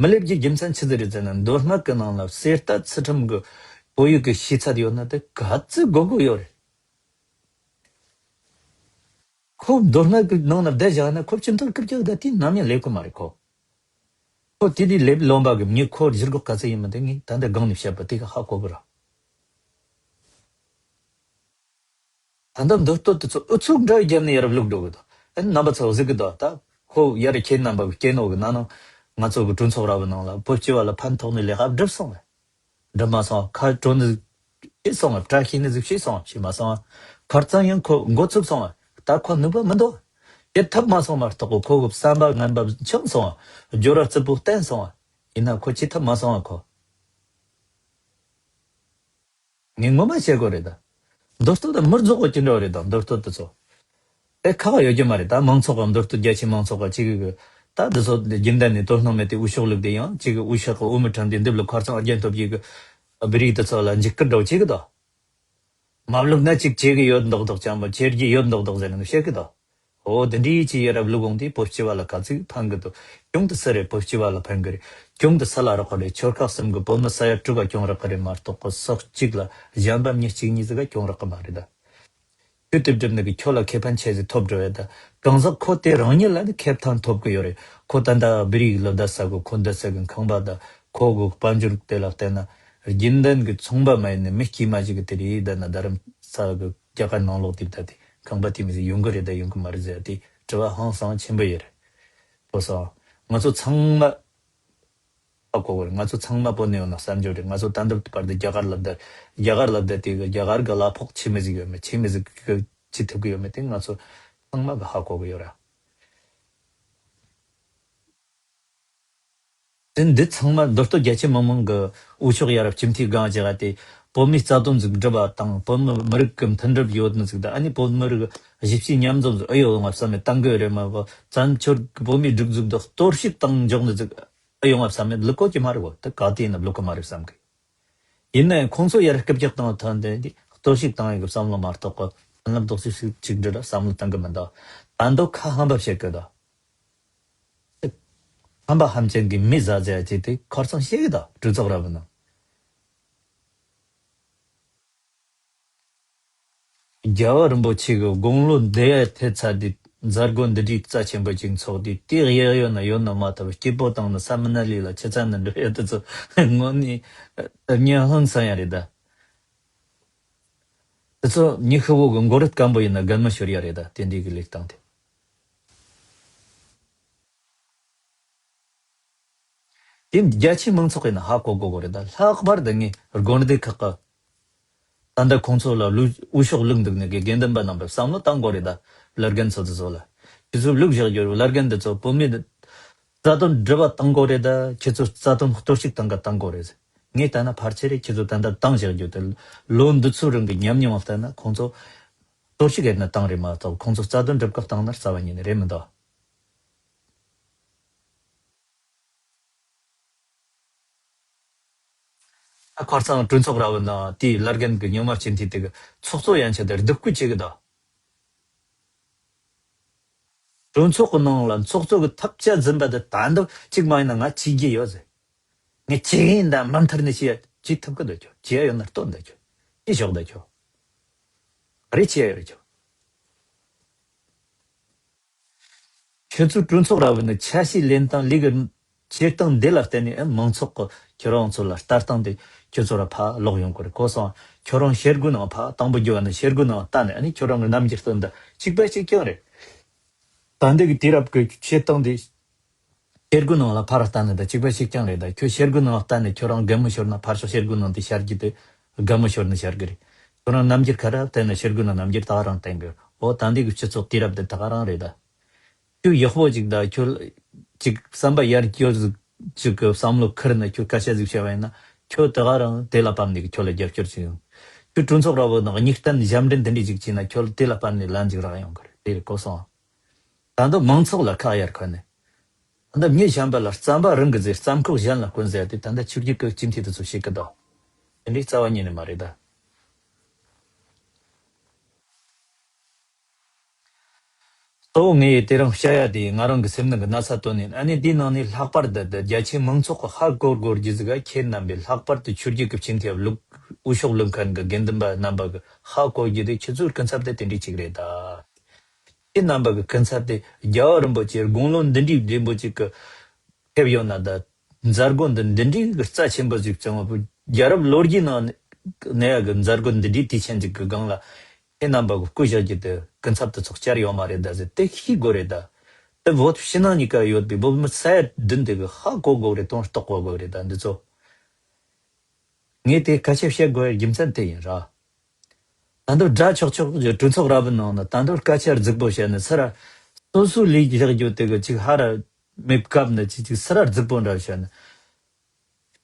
མི་སླེབས་རྒྱུ་རྒྱུ་མཚན་ཆི་ཟིག་རེད་ཟེར་ན་མདོ་སྨད་གི་ནང་ལ་གསེར་རྟ་ཚུལ་ཁྲིམས་གི་བོད་ཡིག་གི་ཤེས་ཚད་ཡོད་ན་དེ་ག་ཚོད་དགོས་དགོས་ཡོད་རེད། ཁོ་མདོ་སྨད་གི་ནང་ལ་བསྡད་བཞག་ན་ཁོ་སྤྱི་འཐུས་སྐུ་ཕྱོགས་ད་དེ་ནམ་ཡང་སླེབས་གི་མ་རེད་ཁོ། ཁོ་དེ་དུས་སླེབས་ལོན་པ་གི་མྱི་ཁོ་བཞུར་གོ་ག་ཚོད་ཡིན་མིན་དེ་ངས་ད་ལྟ་སྒང་ནས་བཤད་པ་དེ་ག་ཧ་གོ་གི་ར། ད་ལྟ་མདོ་སྟོད་དེ་ཚོ་ཨུ་ཚུགས་འདྲ་བརྒྱབ་ནས་ཡར་བླུག་འགྲོ་གི་འདུག་ཨ་ནི་རྣམ་པ་ཚོ་གཟིགས་གི་འདུག་ད་ཁོ་ཡར་ཁྱེད་རྣམ་པ་གི་སྐྱེས་ནོ་གི་ན་ནང་ང་ཚོ་གི་གྲོས་ཚོགས་ར་བའི་ནང་ལ་བོད་སྤྱི་བ་ལ་ཕན་ཐོགས་ནི་ལས་ཀ་བསྒྲུབས་སོང་བས། འགྲུབ་མ་སོང་ཁ་གྲོ་ནི་ཟིག་བྱས་སོང་བས་བཀྲ་ཤིས་ནི་ཟིག་བྱས་སོང་བས་བྱས་མ་སོང་ཁར་ཙང་ཡང་ཁོ་མགོ་ཚུགས་སོང་བས་ད་ཁོ་ནུས་པ་མི་འདུག་བྱེད་ཐབས་མ་སོང་བ་རྟག་གོ་ཁོ་གི་བསམ་པ་ངན་པ་འཆང་སོང་བས་སྦྱོར་བ་རྩུབ་པོ་བསྟན་སོང་བས་ཡིན་ན་ཁོ་བྱེད་ཐབས་མ་སོང་བས་ཁོ། ངས་ངོ་མ་བཤད་དགོས་རེད་ད། མདོ་སྟོད་དང་མི་རྫོགས་པ་ཅི་འདྲ་བ་རེད་ད་མདོ་སྟོད་དེ་ཚོ། ཨེ་ཁག་ཡོད་རྒྱུ་མ་རེད་ད་མང་ཚོགས་ག་མདོ་སྟོད་རྒྱ་ཆེ་མང་ཚོགས་ག་གཅིག་གི་ད་འདི་ཚོ་རྒྱུན་ལྡན་ནས་དོ་སྣང་མེད་དེ་འུ་ཤོག་བླུགས་དེ་ཡང་གཅིག་གི་འུ་ཤོག་གི་འུ་མི་ཁྲམ་དེ་འདི་ལ་ཁར་ཚང་རྒྱན་ཐོབ་ཀྱི་གི་བི་རིགས་དེ་ཚོ་ལ་འཇིགས་སྐུལ་འདྲ་བོ་བྱེད་གི་ད། མ་བླུགས་ན་གཅིག་བྱེད་གི་ཡོད་མདོག་མདོག་ཅང་མ་བྱེད་རྒྱུ་ཡོད་མདོག་མདོག་ཟེར་ནས་བཤད་གི་ད། འོ་དེ་འདྲའི་ཅི་ཡ་རབས་ལུགས་འོང་དུས་བོད་སྤྱི་བ་ལ་ག་ཚོད་ཕན་གི་འདུག་གྱོང་དེ་སུ་རེད་བོད་སྤྱི་བ་ལ་ཕན་གི་རེད། གྱོང་དེ་སུ་ལ་རག་གི་རེད་ཆོལ་ཁ་གསུམ་གི་བོད་མི་ས་ཡ་དྲུག་ག་གྱོང་རག་གི་རེད་མ་གཏོགས་གི་ས་གཅིག་ལ་གཞན་པ་མྱི་གཅིག་གཉིས་ཟིག་ག་གྱོང་རག་གི་མ་རེད་ད། ཁྱོད་དེ་སྒྲུབ་ནི་གི་ཁྱོད་ལ་ཁེ་ཕན་ཆེ་ཟིག་ཐོབ་འགྲོ་ཡ་ད། གང་ཟག་ཁོ་དེ་རང་ཉིད་ལ་ནི་ཁེ་ཕན་ཐོབ་གི་ཡོད་རེད། ཁོ་ད་ལྟ་བི་རིགས་ལ་བསྡད་ས་གི་ཁོ་འདི་ས་གི་ཁང་པ་ད་ཁོ་གི་དཔལ་འབྱོར་དེ་ལ་བལྟས་ན་རྒྱུན་ལྡན་གི་ཚོང་པ་མ་ཡིན་ནི་མི་དཀྱུས་མ་ཞིག་གི་དེ་རེད་ད་ན་རྡ་རམ་ས་གི་རྒྱ་གར་ནང་ལོག་དེ་ད་དེ་ཁང་པ་དེ་མི་ཟིག་ཡོང་གི་རེད་ད་ཡོང་གི་མ་རེད་ཟེར་ཡ་དེ་དྲི་བ་ཧང་སང་ཆེན་པོ་ཡོད་རེད། བོད་ས་ང་ཚོ་ཚང་མ་ཧ་གོ་གི་རེད། ང་ཚོ་ཚང་མ་བོད་ནས་ཡོང་ན་བསམ་རྒྱུ་རེད། ང་ཚོ་ད་ལྟ་བར་དུ་རྒྱ་གར་ལ་བསྡད་རྒྱ་གར་ལ་བསྡད་དེ་གི་རྒྱ་གར་གི་གླ་ཕོགས་ཆེ་མི་ཟིག་ཡོད་མེད་ཆེ་མི་ཟིག་གི་ཅི་ཐུབ་གི་ཡོད་མེད་དེ་ང་ཚོ་ཚང་མ་གི་ཧ་གོ་གི་ཡོད་ར། དེ་འདི་ཚང་མ་མདོ་སྟོད་རྒྱ་ཆེ་མི་མང་གི་འུ་ཤོག་ཡ་རབས་སྤྱི་འཐུས་སྒང་བྱེད་ག་དེ་ བོད་མིའི་རྩ་དོན་ཟིག་སྒྲུབ་པ་དང་བོད་མི་མི་རིགས་ཀྱི་མཐུན་སྒྲིལ་ཡོད་ནི་ཟིག་དང་ཨ་ནི་བོད་མི་རིགས་གཞིས་བྱེས་མཉམ་འཛོམས་ཟིག་ཨེ་ཡོང་བསམ་ནས་བཏང་གི་རེད་མ་གཏོགས་བཙན་བྱོལ་གྱི་བོད་མིའི་སྒྲིག་འཛུགས་འདི་གཏོར་བཤིག་བཏང་འཇོག་ནི་ཟིག་ཨེ་ཡོང་བསམ་ནས་ལུགས་གོ་གི་མ་རེད་གོ། དེ་ག་དུས་ཡིན་ན་ལུགས་གི་མ་རེད་བསམ་གི། ཡིན་ནའང་ཁོང་ཚོ་ཡར་སྐུལ་རྒྱག་བཏང་ཐོན་དེ་འདི་གཏོར་བཤིག་བཏང་ཡོད་གི་བསམ་བློ་མ་གཏོགས་གི་མཐུན་ལམ་རྡོག་རྩ་ཞིག་གཅིག་སྒྲིལ་བསམ་བློ་བཏང་གི་མི་འདུག་ད་འདོད་ཁ་ཧམ་པ་བཤད་གི་འདུག་ཧམ་པ་ཧམ་ཅན་གྱི་མི་ཟ་ཟེར་ཡ་ཅིག་དེ་ཁར་སང་བཤད་གི་འདུག་གྲོས་ཚོགས་ར་བུ་ནང་། རྒྱལ་བ་རིན་པོ་ཆེ་གི་དགུང་ལོ་འདི་ཡར་ཐེབས་ཚར་དུས་མཛད་སྒོ་འདི་འདྲའི་རྩ་ཆེན་པོ་ཅིག་འཚོགས་དུས་དེ་གཡས་གཡོན་ན་ཡོད་ན་མ་ཐུབ་སྐྱིད་པོ་བཏང་ནི་ས་མི་ན་ལི་ལ་ཁྱི་ཚ་ནི་འགྲོ་ཡ་དེ་ཚོ་དངོས་གནས་ཉན་ཧང་སང་ཡ་རེད་ད། དེ་ཚོ་མྱི་ཤི་བོ་གི་མགོ་རིལ་སྐམ་པོ་ཡིན་ན་རྒན་མོ་ཤོར་ཡ་རེད་ད་དེ་འདྲའི་གི་ལས་སྟངས་དེ། དེ་རྒྱ་ཆེའི་མང་ཚོགས་ཡིན་ན་ཧ་གོ་དགོས་གོ་རེད་ད། ལྷག་པར་དུ་ངས་དགོན་སྡེ་ཁག་གི་ད་ལྟ་ཁོང་ཚོ་ལ་ལུགས་འུ་ཤོག་བླུགས་འདུག་ནི་གི་དགེ་འདུན་པ་རྣམ་པས་བསམ་བློ་བཏང་དགོས་རེད་ད། བླ་རྒན་ཚོ་དེ་ཚོ་ལ་ཁྱེད་ཚོས་ལུགས་བཞག་རྒྱུ་རེད། བླ་རྒན་འདི་ཚོ་བོད་མི་རྩ་དོན་སྒྲུབ་པ་བཏང་དགོས་རེད་ད། ཁྱེད་ཚོ་རྩ་དོན་གཏོར་བཤིག་བཏང་ག་བཏང་དགོས་རེད། ངས་ལྟ་ན་ཕལ་ཆེར་ཁྱེད་ཚོ་ད་ལྟ་བཏང་བཞག་རྒྱུ་དེ་ལོ་འདི་ཚོའི་རིང་གི་ཉམས་མྱོང་ལ་ལྟ་ན་ཁོང་ཚོ་གཏོར་བཤིག་ཡེད་ན་བཏང་རེད་མ་གཏོགས་ཁོང་ཚོ་རྩ་དོན་སྒྲུབ་སྐབས་བཏང་ན་རྩ་བ་ཉིད་ནས་རེད་མི་འདུག་ད་ཁར་སང་གྲོས་ཚོགས་ར་བུ་ནང་དེའི་བླ་རྒན་གྱི་སྨྱོན་མ་སྤྱི་འཐུས་དེ་གི་ཚོགས་གཙོ་ཡན་ཆད་དེ་སྡུག་སྐུལ་བྱེད་གི་འདུག་གྲོས་ཚོགས་ཀྱི་ནང་ལ་ཚོགས་གཙོ་གི་ཐབས་ཆ་འཛིན་པ་དེ་ད་འདི་གཅིག་མ་ཡིན་ན་ང་བྱེད་རྒྱུ་ཡོད་ཟེར། ངས་བྱེད་ཡིན་ད་མ་མཐར་ནས་བྱེད་ཡ་བྱེད་ཐུབ་གི་འདུག་ཁྱོད་བྱེད་ཡ་ཡོད་ན་སྟོན་ད་ཁྱོད་ཅི་ཞོག་ད་ཁྱོད་རེ་བྱེད་ཡ་ཡོད་ཁྱོད། ཁྱོད་ཚོའི་གྲོས་ཚོགས་ར་བུ་ནི་ཆ་ཤས་ལེན་སྟངས་ལས་ཀྱི་བྱེད་སྟངས་འདི་ལ་བརྟེན་ནས་ཨེ་མང་ཚོགས་ཀྱི་ཁྱོད་རང་ཚོ་ལ་ལྟ་སྟངས་དེ་ཁྱོད་ཚོ་ར་ཕར་ལོག་ཡོང་གི་རེད་གོ་སོང་། ཁྱོད་རང་ཤེལ་སྒོའི་ནང་ཕར་དང་པོ་རྒྱུ་བ་ནི་ཤེལ་སྒོའི་ནང་ལྟ་ནས་ཨ་ནི་ཁྱོད་རང་གི་རྣམ་འགྱུར་སྟོན་ད་གཅིག་པ་གཅིག་རྐྱང་རེད། ད་འདི་གི་དུས་རབས་ཀྱི་བྱེད་སྟངས་དེ་ཤེལ་སྒོའི་ནང་ལ་ཕར་ལྟ་ནི་ད་གཅིག་པ་གཅིག་རྐྱང་རེད། ད་ཁྱོད་ཤེལ་སྒོའི་ནང་ལྟ་ནས་ཁྱོད་རང་རྒན་མོ་ཤོར་ན་ཕར་ཕྱོགས་ཤེལ་སྒོའི་ནང་དེ་ཤར་རྒྱུ་དེ་རྒན་མོ་ཤོར་ནི་ཤར་གི་རེད། ཁྱོད་རང་རྣམ་འགྱུར་ཁ་ར་བལྟས་ན་ཤེལ་སྒོའི་ནང་རྣམ་འགྱུར་ད་རང་བསྟན་གི་འོ་ད་འདི་གི་སྤྱི་ཚོགས་དུས་རབས་དེ་ད་ག་རང་རེད་ད། ཁྱོད་ཡག་པོ་ཅིག་ད་ཁྱོད་ཅིག་བསམ་པ་ཡར་སྐྱོར་ཟིག་ཅིག་གི་བསམ་བློ་ཁུར་ནས་ཁྱོད་སྐད་ཆ་ཟིག་བཤད་པ་ཡིན་ན་ཁྱོད་དེ་ག་རང་དེ་ལ་ཕབ་ནས་ཁྱོད་ལ་རྒྱབ་སྐྱོར་ཞིག་ཡོང་། ཁྱོད་གྲོས་ཚོགས་ར་བོ་ནང་སྙིགས་གཏམ་ཞབས་འདྲེན་འདི་འདྲ་ཅིག་བྱས་ན་ཁྱོད་ལ་དེ་ལ་ཕབ་ནས་ལན་ཅིག་རག་ཡོང་གི་རེད། དེ་རེད་གོ་སོང་། ད་འདི་མང་ཚོགས་ལ་ཁ་གཡར་ཁ་ནས། ད་འདི་མྱི་གཞན་པ་ལ་རྩམ་པ་རང་གི་ཟས་རྩམ་ཁོག་གཞན་ལ་སྐོན་ཟེར་ཏེ་ད་ལྟ་ཆོས་བརྒྱུད་ཀྱི་སྤྱི་འཐུས་དེ་ཚོ་བཤད་གི་འདུག་དེ་འདྲའི་རྩ་བ་ཉིད་ནས་མ་རེད་ད། གཙོ་བོ་ངས་དེ་རིང་བཤད་ཡ་དེ་ང་རང་གི་སེམས་ནང་གི་ན་ཚ་བཏོན་ནས་ཨ་ནི་དེའི་ནང་ནས་ལྷག་པར་དུ་དེ་རྒྱ་ཆེའི་མང་ཚོགས་ཀྱི་ཧ་གོ་དགོས་རྒྱུ་ཟིག་ག་ཁྱེད་རྣམ་པས་ལྷག་པར་དུ་ཆོས་བརྒྱུད་ཀྱི་སྤྱི་འཐུས་ལུགས་འུ་ཤོག་ལུགས་མཁན་གྱི་དགེ་འདུན་པ་རྣམ་པ་གི་ཧ་གོ་རྒྱུ་དེ་ཁྱེད་ཚོའི་སྐུ་ཚབ་དེ་དེ་འདྲའི་ཅིག་རེད་ད། ཁྱེད་རྣམ་པ་གི་སྐུ་ཚབ་དེ་རྒྱལ་བ་རིན་པོ་ཆེ་དགུང་ལོ་འདི་འདྲའི་རིན་པོ་ཆེ་གི་ཕེབས་ཡོད་ན་ད། མཛད་སྒོ་འདི་འདི་འདྲའི་གི་རྩ་ཆེན་པོ་ཞིག་བྱུང་བ་བུ་རྒྱལ་རབས་ལོ་རྒྱུས་ནང་ནས་ཡ་གི་མཛད་སྒོ་འདི་འདྲའི་དུས་ཆེན་ཞིག་གི་སྒང་ལ་ཁྱེད་རྣམ་པ་གི་སྐུ་ཞབས་ཀྱི་དེ་སྐུ་ཚབ་དེ་ཚོ་བཅར་ཡོད་མ་རེད་ད་ཟེར་དེ་ཤེས་དགོས་རེད་ད། དེ་བོད་ཕྱི་ནང་གཉིས་ཀ་ཡོད་པའི་བོད་མི་ས་ཡ་བདུན་དེ་གི་ཧ་གོ་དགོས་རེད་དང་རྟོགས་དགོས་དགོས་རེད་ད་འདི་ཚོ། ངས་དེ་སྐད་ཆ་བཤད་དགོས་རྒྱུ་མཚན་དེ་ཡིན་ར། ད་དུང་དགྲ་ཆོག་ཆོག་གི་གྲོས་ཚོགས་ར་བུ་ནང་ན་ད་དུང་སྐད་ཆ་རྫིག་པོ་བཤད་ནས་སུ་ར། སོ་སོའི་ལས་ཀྱི་ལྷག་རྒྱུ་དེ་གི་ཅིག་ཧ་ར་མེད་སྐབས་ནས་ཅིག་ཅིག་སུ་ར་རྫིག་པོ་འདྲ་བཤད་ནས།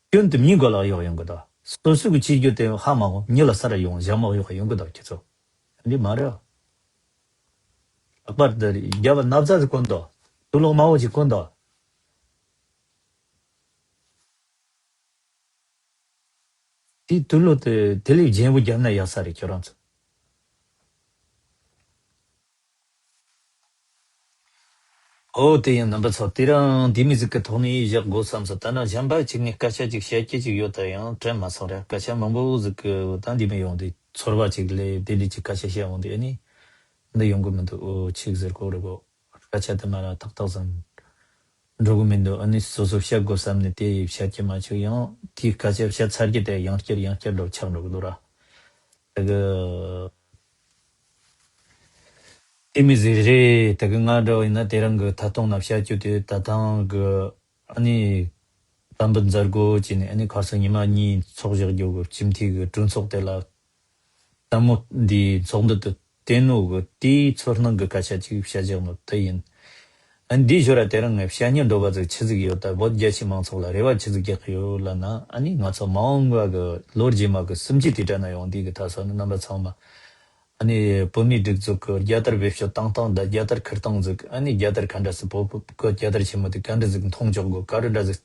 སྐྱོན་དེ་མྱི་མགོ་ལ་གཡོག་ཡོང་གི་འདུག་སོ་སོའི་གི་བྱེད་རྒྱུ་དེ་ཧ་མ་གོ་མྱི་ལ་སུ་ར་ཡོང་ཞག་མ་གཡོག་ཡོང་གི་འདུག་ཁྱེད་ཚོ། འདི་མ་རེད། ལྷག་པར་དུ་རྒྱབ་ན་བཟའ་ཟིག་གོན་འདུག་དུག་ལོག་མང་བོ་ཅིག་གོན་འདུག་དེའི་དུག་ལོག་དེ་དེ་ལས་རྒྱན་བུ་བརྒྱབ་ན་ཡག་ས་རེད་ཁྱོད་རང་ཚོ། ཨོ་དེ་ཡིན་རྣམ་པ་ཚོ་དེ་རིང་དེ་མི་ཟིག་གི་ཐོག་ནས་བཞག་དགོས་བསམ་སོང་། ད་ནང་གཞན་པ་ཅིག་ནས་སྐད་ཆ་ཅིག་བཤད་ཀྱི་ཅིག་ཡོད་ད་ཡང་དྲན་མ་སོང་ར། སྐད་ཆ་མང་པོ་ཟིག་གི་ད་འདི་མི་ཡོང་དུས་ཚོར་བ་ཅིག་ལས་དེ་འདྲ་ཅིག་སྐད་ཆ་བཤད་འོང་དུས་ཨ་ནི་འདི་ཡོང་གི་མི་འདུག་ཨོ་ཆིག་ཟེར་གོ་རེ་གོ་སྐད་ཆ་དེ་མ་ལ་ཏག་ཏག་བཟང་འགྲོ་གི་མི་འདུག་ཨ་ནི་སོ་སོ་བཤད་དགོས་བསམ་ནས་དེ་བཤད་ཀྱི་མ་བཅུག་ཡང་དེའི་སྐད་ཆ་བཤད་ཚར་གྱི་དེ་ཡང་བསྐྱར་ཡང་བསྐྱར་འགྲོ་ཆགས་འགྲོ་གི་འདུག་ར། དེ་གི་དེ་མི་ཟིག་རེད། དེ་གི་ང་འདྲ་བ་ཡིན་ན་དེ་རིང་གི་ཐད་གཏོང་ན་བཤད་རྒྱུ་དེ་ད་ཐེངས་གི་ཨ་ནི་དམ་པའི་མཛད་སྒོ་བྱས་ནས་ཨ་ནི་ཁ་སང་ཉི་མ་གཉིས་ཚོགས་བཞག་རྒྱུ་གི་སྤྱི་འཐུས་གི་གྲོས་ཚོགས་དེ་ལ་ལྟད་མོ་འདིའི་ཚོགས་འདུ་དེ་བསྟན་ནོ་གི་དེའི་ཚོར་སྣང་གི་སྐད་ཆ་ཅིག་བཤད་བཞག་ནོ་དེ་ཡིན། ཨ་འདིའི་ཞོར་ལ་དེ་རིང་ངས་བཤད་སྙིང་འདོད་པ་ཟིག་ཆི་ཟིག་ཡོད་ད། བོད་རྒྱ་ཆེ་མང་ཚོགས་ལ་རེ་བ་ཆི་ཟིག་རྒྱག་གི་ཡོད་ལབ་ན། ཨ་ནི་ང་ཚོ་མ་འོངས་པ་གི་ལོ་རྗེས་མ་གི་གསུམ་བཅུའི་དུས་དྲན་ན་ཡོང་དུས་གི་ད་སོ་ནི་རྣམ་པ་ཚང་མ་ཨ་ནི་བོད་མིའི་སྒྲིག་འཛུགས་ཀྱི་རྒྱལ་དར་བེད་སྤྱོད་བཏང་སྟངས་དང་རྒྱལ་དར་ཁུར་སྟངས་ཟིག་ཨ་ནི་རྒྱལ་དར་ག་འདྲ་སེ་བོད་བོད་རྒྱལ་དར་ཆེན་མོ་དེ་ག་འདྲ་ཟིག་མཐོང་འཇོག་དགོས། ག་རེ་འདྲ་ཟིག་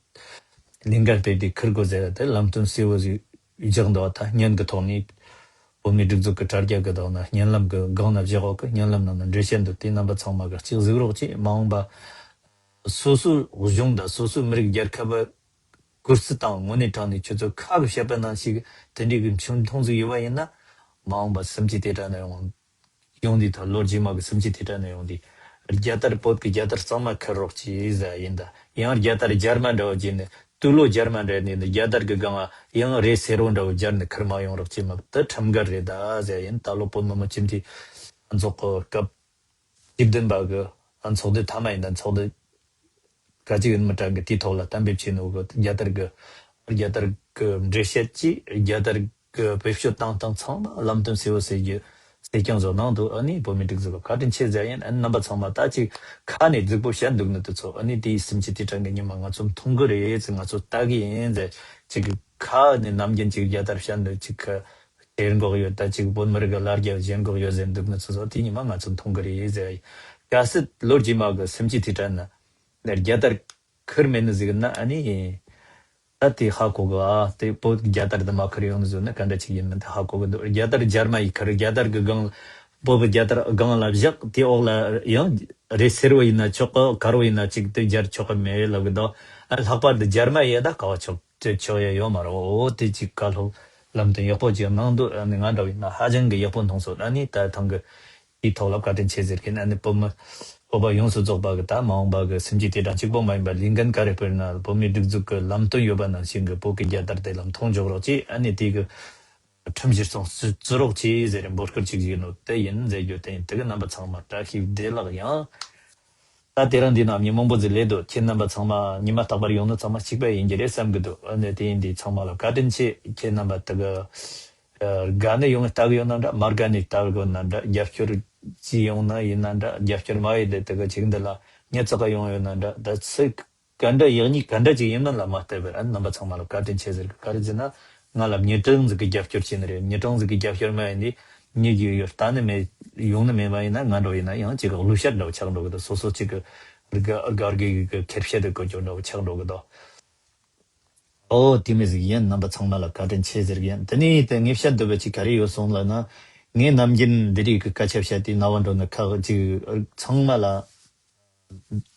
ལས་འགན་སྤེལ་ཏེ་ཁུར་དགོས་ཟེར་ཏེ་ལམ་སྟོན་གསལ་བོ་ཟིག་བཞག་འདུག་ད་བརྙན་གྱི་ཐོག་ནས་བོད་མིའི་སྒྲིག་འཛུགས་ཀྱི་དྲ་རྒྱ་གི་ཐོག་ན་བརྙན་ལམ་གྱི་སྒང་ན་བཞག་འོག་གི་བརྙན་ལམ་ནང་ན་འགྲེལ་བཤད་འདུག་དེ་རྣམ་པ་ཚང་མ་གི་གཅིག་གཟིགས་རོགས་གྱིས། མ་འོངས་པ་སོ་སོའི་གཞུང་དང་སོ་སོའི་མི་རིགས་རྒྱལ་ཁབ་སྒོར་རྩིས་དང་དངོས་གནས་དྲང་ནས་ཁྱོད་ཚོ་ཁ་གི་བཤད་པ་ནང་བཞིན་དེ་འདྲའི་གི་འཆུང་མཐོང་ཟིག་ཡོད་པ་ཡིན་ན། མ་འོངས་པ་སུམ་ཅུ་དེ་དྲ་ན་ཡོང་ཡོང་དུས་ཐོག་ལོ་རྗེས་མ་གི་སུམ་ཅུ་དེ་དྲ་ན་ཡོང་དུས་རྒྱལ་དར་བོད་ཀྱི་རྒྱལ་དར་གཙང་མ་ཁུར་རོགས་གྱིས་ཟེར་ཡིན་ད། ཡང་རྒྱལ་དར་རྒྱ་མ་འདྲ་བ་བརྒྱུད་ནས་དུག་ལོག་རྒྱ་མ་འདྲ་ནས་ནི་རྒྱལ་དར་གི་སྒང་ཡང་རེ་སེར་བོ་འདྲ་བོ་སྦྱར་ནས་ཁུར་མ་ཡོང་རོགས་གྱིས། མ་དེ་ཁྲིམས་འགལ་རེད་ད་ཟེར་ཡིན། ད་ལོ་བོད་མི་མང་སྤྱི་འཐུས་ཚོགས་གི་སྐབས་བཅུ་བདུན་པ་གི་ཚོགས་འདུ་མཐའ་མ་ཡིན་ད། ཚོགས་འདུ་ག་ཅིག་ཡིན་མི་གྲངས་ཀྱི་དེའི་ཐོག་ལ་གཏན་འབེབས་བྱས་ནོ་གི་རྒྱལ་དར་གི་རྒྱལ་དར་གི་འགྲེལ་བཤད་ཀྱིས་རྒྱལ་དར་གི་བེད་སྤྱོད་བཏང་སྟངས་ཚང་མ་ལམ་སྟོན་གསལ་བོ་གསལ་རྒྱུ་གསལ་རྐྱང་བཟོ་གནང་འདུག་ཨ་ནི་བོད་མིའི་སྒྲིག་འཛུགས་ལ་བཀའ་དྲིན་ཆེ་ཟེར་ཡིན། ཨ་ནི་རྣམ་པ་ཚང་མ་ད་ཅིག་ཁ་ནས་རྫིག་པོ་བཤད་འདུག་ནི་དེ་ཚོ་ཨ་ནི་དེའི་སུམ་ཅུ་དེ་དྲ་གི་ཉི་མ་ང་ཚོ་མཐོང་གི་རེད་ཟེར། ང་ཚོ་ལྟ་གི་ཡིན་ཟེར། ཅིག་ཁ་ནས་ནམ་རྒྱུན་ཅིག་རྒྱལ་དར་བཤད་འདུག་ཅིག་གི་ཞེན་ཁོག་ཡོད་ད། ཅིག་བོད་མི་རིགས་ཀྱི་ལ་རྒྱ་ཞེན་ཁོག་ཡོད་ཟེར་འདུག་ནི་ཚོ་ཚོ་དེ་ཉི་མ་ང་ཚོ་མཐོང་གི་རེད་ཟེར། གལ་སྲིད་ལོ་རྗེས་མ་གི་སུམ་ཅུ་དེ་དྲ་ན་རྒྱལ་དར་ཁུར་མེད་ནི་ཟིག་ན་ཨ་ནི། ད་དེ་ཧ་གོ་གི་ཨ། དེ་བོད་རྒྱལ་དར་དུ་མ་ཁུར་ཡོང་ནི་ཟིག་ན་ག་འདྲ་ཅིག་ཡིན་མིན་དེ་ཧ་གོ་གི་འདུག་རྒྱལ་དར་རྒྱ་མ་ཡི་ཁུར། རྒྱལ་དར་གི་སྒང་བོད་པའི་རྒྱལ་དར་སྒང་ལ་བཞག་དེ་འོག་ལ་ཡང་རེ་སེར་བོ་ཡིན་ན་ཆོག་གི། དཀར་བོ་ཡིན་ན་ཅིག་དེ་སྦྱར་ཆོག་གི་མེད་ལབ་གི་འདུག་ཨ་ལྷག་པར་དུ་རྒྱ་མ་ཡི་ད་ག་བ་ཆོག་དེ་ཆོག་ཡ་ཡོད་མ་རེད། འོ་དེ་ཅིག་བཀའ་སློབ་ལམ་སྟོན་ཡག་པོ་ཅིག་གནང་འདུག་ཨ་ནི་ང་འདྲ་བ་ཡིན་ན་ཧ་ཅང་གི་ཡག་པོ་མཐོང་སོང་། ཨ་ནི་ད་ཐང་གི་དེའི་ཐོག་ལ་བཀའ་དྲིན་ཆེ་ཟེར་གི་ཡིན། ཨ་ནི་བོད་མི་བོད་པ་ཡོངས་སུ་རྫོགས་པ་གི་ད་མ་འོངས་པ་གི་སེམས་ཀྱི་དེ་དང་གཅིག་པོ་མ་ཡིན་པ་ལས་འགན་ག་རེ་སྤེལ་ན་བོད་མིའི་སྒྲིག་འཛུགས་ཀྱི་ལམ་སྟོན་ཡོད་པ་ནང་བཞིན་གི་བོད་ཀྱི་རྒྱལ་དར་དེ་ལ་མཐོང་འཇོག་རོགས་གྱིས། ཨ་ནི་དེ་གི་ཁྲིམས་གཞིར་བཟུང་བརྩི་རོགས་གྱིས་ཟེར་འབོད་སྐུལ་ཅིག་ཡིན་ནོ་དེ་ཡིན་ཟེར་རྒྱུ་དེ་ཡིན། དེ་གི་རྣམ་པ་ཚང་མ་བཀྲ་ཤིས་བདེ་ལེགས་ཡང་། ད་དེ་རིང་འདི་ནང་མི་མང་པོ་ཟིག་སླེབས་འདུག་ཁྱེད་རྣམ་པ་ཚང་མ་ཉི་མ་རྟག་པར་ཡོང་ནི་ཚང་མ་གཅིག་པ་ཡིན་གྱི་རེད་བསམ་གི་འདུག་ཨ་ནི་དེ་ཡིན་དུས་ཚང་མ་ལ་བཀའ་དྲིན་ཆེ། ཁྱེད་རྣམ་པ་དེ་གི་ཨ་དགའ་ནི་ཡོང་ལྟ་གི་ཡོད་ན་འདྲ། མ་དགའ་ནི་ལྟ་གི་ཡོད་ན་འདྲ། རྒྱབ་སྐྱོར་ཅི་ཡོང་ན་ཡིན་ན་འདྲ། རྒྱབ་སྐྱོར་མ་ཡོད་དེ་དེ་གི་ཅིག་འདི་ལ་ཉེ་ཚགས་ཡོང་ཡོད་ན་འདྲ། ད་ཚིག་ག་འདྲ་ཡག་ཉེས་ག་འདྲ་ཅིག་ཡིན་མིན་ལ་མ་ལྟོས་པར་ཨ་ནི་རྣམ་པ་ཚང་མ་ལ་བཀའ་དྲིན་ཆེ་ཟེར་གི། ག་རེ་ཟེར་ན་ང་ལ་མྱི་གྲངས་ཟིག་གི་རྒྱབ་སྐྱོར་བྱས་ནི་རེད། མྱི་གྲངས་ཟིག་གི་རྒྱབ་སྐྱོར་མ་ཡིན་དེ་མྱི་གི་ཡོད་ལྟ་ནི་མེད། ཡོང་ནི་མེད་པ་ཡིན་ན་ང་འདྲ་ཡིན་ན་ཡང་ཅིག་གླུ་ཤད་འདྲ་བོ་ཆགས་འགྲོ་གི་འདུག་སོ་སོ་ཅིག་གི་དགའ་དགའ་དགའ་གི་ཁེར་བཤད་དུ་བཀོད་ཆོག་འདྲ་བོ་ཆགས་འགྲོ་གི་འདུག་ཨོ་དེ་མི་ཟིག་ཡིན། རྣམ་པ་ཚང་མ་ལ་བཀའ་དྲིན་ཆེ་ཟེར་གི་ཡིན། དེ་ནས་དེ་ངས་བཤད་འདོད་པ་ཅིག་ག་རེ་ཡོད་སོང་ལབ་ན། ངས་ནམ་རྒྱུན་འདི་རིགས་ཀྱི་སྐད་ཆ་བཤད་དུས་རྣ་བ་འགྲོ་ནི་ཁག་ཅིག་ཚང་མ་ལ་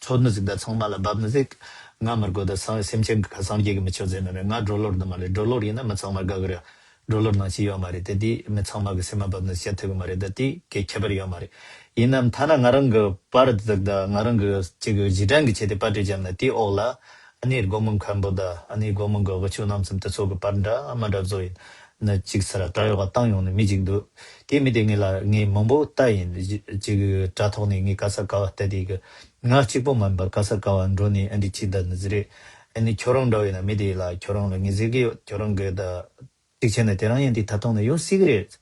འཕྲོད་ནི་ཟིག་དང་ཚང་མ་ལ་བབ་ནི་ཟིག་ང་མི་དགོས་ད། སེམས་ཅན་གྱི་ཁ་སངས་རྒྱས་ཀྱི་མི་ཆོག་ཟེར་ནི་རེད། ང་སྒྲོ་ལོར་ནི་མ་རེད། སྒྲོ་ལོར་ཡིན་ན་མི་ཚང་མ་དགའ་གི་རེད། སྒྲོ་ལོར་ནང་བཞིན་ཡོད་མ་རེད། དེ་དུས་མི་ཚང་མ་གི་སེམས་མ་བབ་ནི་བཤད་ཐུབ་གི་མ་རེད། ད་དེ་གལ་ཁྱད་པར་ཡོད་མ་རེད། ཡིན་ནའང་ཐ་ན་ང་རང་གི་པར་དེ་དག་དང་ང་རང་གི་ཅིག་གི་གཞི་གྲངས་ཀྱི་ཆེད་དུ་པར་སྐྲུན་བྱས་ན་དེའི་འོག་ལ་ཨ་ནི་སྒོ་མང་མཁན་པོ་དང་ཨ་ནི་སྒོ་མང་གི་དབུ་ཁྱུད་རྣམ་གསུམ་དེ་ཚོ་གི་པར་འདྲ་མ་འདྲ་བཟོ་ཡིན་ན་ཅིག་ས་ར་བྲག་ཡོག་ག་བཏང་ཡོང་ནི་མི་ཅིག་འདུག་དེ་མི་དེ་ངེད་ལ་ངས་མང་པོ་ལྟ་ཡིན། ཅིག་གི་དྲ་ཐོག་ནས་ངས་ག་ས་ག་བ་ལྟ་དེ་གི་ང་གཅིག་པོ་མ་ཡིན་པར་ག་ས་ག་བ་འགྲོ་ནས་ཨ་འདི་ཅིག་ད་ནི་ཟི་རེད། ཨ་ནི་ཁྱོད་རང་འདྲ་བ་ཡིན་ན་མི་དེ་ལ་ཁྱོད་རང་ལ་ངས་ཟེར་གི་ཡོད། ཁྱོད་རང་གི་ད། གཅིག་བྱས་ན་དེ་རང་ཡང་འདི་ད་ཐོག་ནས་ཡོང་སྲིད་གི་རེད།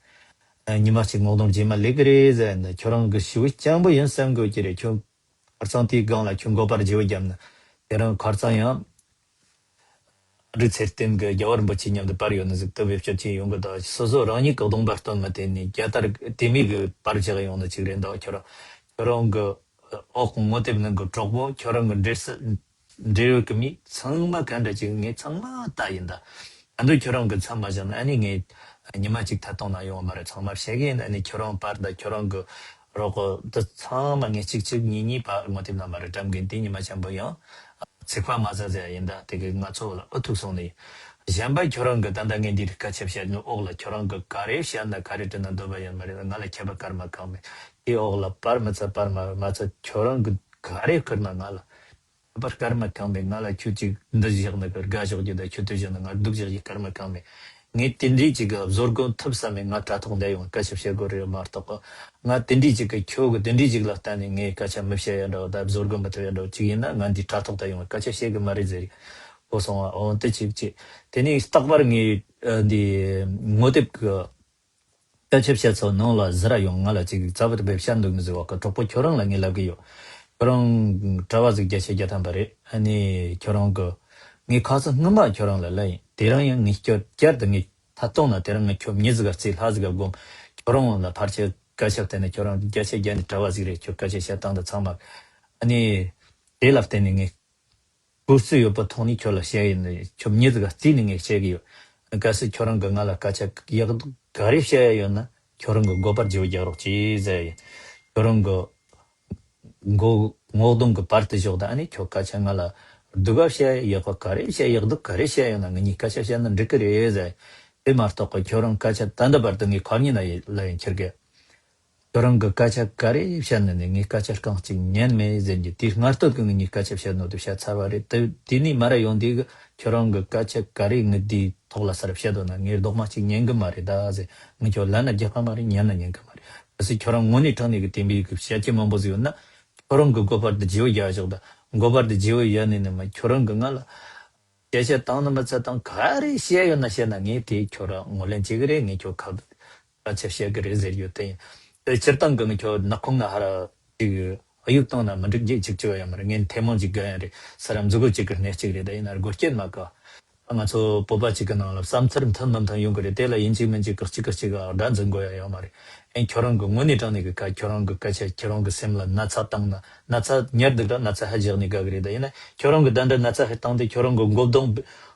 ཨ་ཉི་མ་གཅིག་སྔོག་འདོན་རྗེས་མ་ལས་གི་རེད་ཟེར་ན་ཁྱོད་རང་གི་ཞི་བའི་སྤྱང་པོ་ཡིན་བསམ་དགོས་ཀྱི་རེད། ཁྱོད་ཁར་སང་དེའི་སྒང་ལ་ཁྱོད་མགོ་པར་བརྗེ་བོ་བརྒྱབ་ན་དེ་རང་ཁར་སང་ཡང་ཨ་རི་ཚེ་བརྟན་གི་རྒྱལ་བ་རིན་པོ་ཆེ་མཉམ་དུ་པར་ཡོད་ནི་ཟིག་ཏུ་བེད་སྤྱོད་བྱས་ཡོང་གི་འདུག་སོ་སོ་རང་ཉིད་གི་གདོང་པར་སྟོན་མ་བསྟན་ནས་རྒྱལ་དར་དེ་མིན་གི་པར་བཞག་ཡོང་ནི་ཅིག་རེད་འདུག་ཁྱོད་རང་ཁྱོད་རང་གི་འོག་ངོ་དེབ་ནང་གི་གྲོགས་པོ་ཁྱོད་རང་གི་འབྲེལ་སྲིད། འབྲེལ་ཡོད་ཀྱི་མི་ཚང་མ་ག་འདྲ་ཅིག་ངས་ཚང་མ་ལྟ་ཡིན་ད། ད་དུང་ཁྱོད་རང་གི་མཚམས་མ་བཞག་ན་ཨ་ནི་ངས་ཉི་མ་གཅིག་ཐད་གཏོང་ན་ཡོང་བ་མ་རེད། ཚང་མ་བཤད་གི་ཡིན། ཨ་ནི་ཁྱོད་རང་པར་ད་ཁྱོད་རང་གི་རོགས་པ་འདི་ཚང་མ་ངས་གཅིག་གཅིག་གཉིས་གཉིས་པ་ངོ་དེབ་ནང་མ་རེད་བཀྲམ་གི་ཡིན། དེ་ཉི་མ་ཆེན་པོ་ཡང་ཚིག་པ་མ་ཟ་ཟེར་ཡ་ཡིན་ད། དེ་གི་ང་ཚོ་ལ་ཨུ་ཐུག་སོང་ནི་ཡིན། གཞན་པ་ཁྱོད་རང་གི་ད་ལྟ་ངས་འདིར་སྐད་ཆ་བཤད་ནི་འོག་ལ་ཁྱོད་རང་གི་ག་རེ་བཤད་ན་ག་རེ་བྲིས་ན་འདོད་པ་ཡིན་མ་རེད། ང་ལ་ཁྱད་པར་སྐར་མ་གང་མེད། དེ་འོག་ལ་པར་མི་ཚ་པར་མ་མ་ཚ་ཁྱོད་རང་གི་ག་རེ་བསྐུར་ན་ང་ལ། པར་སྐར་མ་གང་མེད། ང་ལ་ཁྱོད་ཅིག་འདི་བཞག་ན་གི་དགའ་ཞོག་རྒྱུ་དང་ཁྱོད་དེ་བཞག་ན་ང་སྡུག་བཞག་རྒྱུ་སྐར་མ་གང་མེད། ངས་དེ་འདྲའི་ཅིག་གི་བཟོ་སྒོ་ཐུབ་ས་མེད། ང་དྲ་ཐོག་འདི་ཡོང་སྐད་ཆ་བཤད་དགོས་རེད་མ་གཏོགས་གི། ང་དེ་འདྲའི་ཅིག་གི་ཁྱོད་གི་དེ་འདྲའི་ཅིག་ལ་བརྟེན་ནས་ངས་སྐད་ཆ་མི་བཤད་ཡ་འདྲ་བ་དང་བཟོ་སྒོ་མི་ཐུབ་ཡ་འདྲ་བ་ཅིག་ཡིན་ན་ང་འདི་དྲ་ཐོག་ད་ཡོང་སྐད་ཆ་བཤད་གི་མ་རེད་ཟེར་གོ་སོང་བ། འོ་དེ་ཅིག་ཅིག་དེ་ནས་རྟག་པར་ངས་ཨ་འདི་ངོ་དེབ་གི་སྐད་ཆ་བཤད་ཚོ་ནང་ལ་ཟི་ར་ཡོང་ང་ལ་ཅིག་རྩ་བར་བེབ་བཤད་འདུག་མི་ཟེར་བ་གི་གྲོགས་པོ་ཁྱོད་རང་ལ་ངས་ལབ་གི་ཡོད། ཁྱོད་རང་གྲྭ་བ་ཟིག་བརྒྱ་ཆ་བརྒྱ་ཐམ་པ་རེད། ཨ་ནི་ཁྱོད་རང་གི་ངས་ཁ་སང་སྔོན་མ་ཁྱོད་རང་ལ་ལབ་ཡིན། དེ་རིང་ཡང་ངས་སྐྱར་བསྐྱར་དུ་ངས་ཐད་གཏོང་ན་དེ་རིང་ངས་ཁྱོད་མྱི་ཟིག་ག་རྩིས་ལྷ་ཟིག་ག་སྒོམ། ཁྱོད་རང་ལ་ཕར་ཆེར་སྐད་ཆ་བསྟན་ནས། ཁྱོད་རང་བརྒྱ་ཆ་བརྒྱ་ནས་གྲྭ་བ་ཟིག་རེད། ཁྱོད་སྐད་ཆ་བཤད་སྟངས་དང་ཚང་མ། ཨ་ནི་དེ་ལ་བརྟེན་ནས་ངས་གོ་རྩིས་ཡོད་པའི་ཐོག་ནས་ཁྱོད་ལ་བཤད་ཡིན། ཁྱོད་མྱི་ཟིག་ག་རྩིས་ནས་ངས་བཤད་གི་ཡོད། གལ་སྲིད་ཁྱོད་རང་གི་ང་ལ་སྐད་ཆ་ཡག་སྡུག་ག་རེ་བཤད་ཡ་ཡོད་ན་ཁྱོད་རང་གི་མགོ་པར་བརྗེ་བོ་རྒྱག་རོགས་གྱིས་ཟེར་ཡིན། ཁྱོད་རང་གི་མགོ་ངོ་གདོང་གི་བར་དུ་ཞོག་དང་། ཨ་ནི་ཁྱོད་སྐད་ཆ་ང་ལ་སྡུག་ག་བཤད་ཡག་པ་ག་རེ་བཤད་ཡག་སྡུག་ག་རེ་བཤད་ཡོད་ན་ང་གཉིས་སྐད་ཆ་བཤད་ན་འགྲིག་གི་རེད་ཟེར། དེ་མ་གཏོགས་པ་ཁྱོད་རང་སྐད་ཆ་ད་ལྟ་བར་དུ་ངས་ཁ་ཉིན་ན་ལ་ཡང་ཁྱེར་གི། ཁྱོད་རང་གི་སྐད་ཆ་ག་རེ་བཤད་ན་ནི་ངས་སྐད་ཆ་རྐང་གཅིག་ཉན་མེད་ཟེར་གྱི། དེ་སྔ་སྟོད་ཀྱི་ངས་སྐད་ཆ་བཤད་ནོ་དེ་བཤད་ཚར་བ་རེད། དེ་དེ་ནས་མ་ར་ཡོང་དུས་ཁྱོད་རང་གི་སྐད་ཆ་ག་རེ་ངས་དེའི་ཐོག་ལ་སར་བཤད་དོ་ན་ངས་རྡོག་མ་གཅིག་ཉན་གི་མ་རེད་ད་ཟེར། ངས་ཁྱོད་ལབ་ན་རྒྱག་གི་མ་རེད། ཉན་ན་ཉན་གི་མ་རེད། གལ་སྲིད་ཁྱོད་རང་དངོས་གནས་དྲང་གནས་ཀྱི་བསྟན་པའི་གི་བཤད་ཀྱི་མང་པོ་ཟིག་ཡོད་ན་ཁྱོད་རང་གི་མགོ་པར་དུ་བརྗེ་བོ་རྒྱག་ཞོག་དང་། མགོ་པར་དུ་བརྗེ་བོ་ཡ་ནི་ནི་མ་ཁྱོད་རང་གི་ང་ལ་སྐད་ཆ་བཏང་ན་མི་ཚད་བཏང་། ག་རེ་བཤད་ཡོད་ན་བཤད་ན་ངས་དེ་ཁྱོད་རང་ངོས་ལེན་བྱེད་གི་རེད། ངས་ཁྱོད་ཁ་སྐད་ཆ་བཤད་གི་རེད་ཟེར་ཡོད་དེ་ཡིན། དེ་སྤྱིར་བཏང་གི་ངས་ཁྱོད་ནག་ཁུང་ན་ཧ་ར་ཅིག་གཡུག་བཏང་ན་མི་འགྲིག་རྒྱུ་ཅིག་ཅིག་ཡོད་མ་རེད། ངས་ཐེ་མོང་ཅིག་དགོས་ཡ་རེད། ས་ར་མཛུ་གུ་ཅིག་གི་སྣེ་གཅིག་རེད། ད་ཡིན་ན་སྒོ་སྐྱེད་མ་ག་ང་ཚོ་བོད་པ་གཅིག་གི་ནང་ལ་བསམ་ཚུལ་མཐུན་མི་མཐུན་ཡོང་གི་རེད། དེ་ལ་ཡིན་གཅིག་མིན་གཅིག་གི་གཅིག་གི་གཅིག་ག་དགྲ་འཛིན་དགོས་ཡ་ཡོད་མ་རེད། ཨེ་ཁྱོད་རང་གི་དངོས་གནས་དྲང་གནས་ཀྱི་ཁ་ཁྱོད་རང་གི་སྐད་ཆ་ཁྱོད་རང་གི་སེམས་ལ་ན་ཚ་བཏང་ན། ན་ཚ་ཉར་འདུག་ད་ན་ཚ་ཧ་རྒྱག་ནས་དགའ་གི་རེད། ད་ཡིན་ན་ཁྱོད་རང་གི་ད་འདྲ་ན་ཚ་ཧ་བཏང་སྟེ་ཁྱོད་རང་གི་མགོ་གདོང་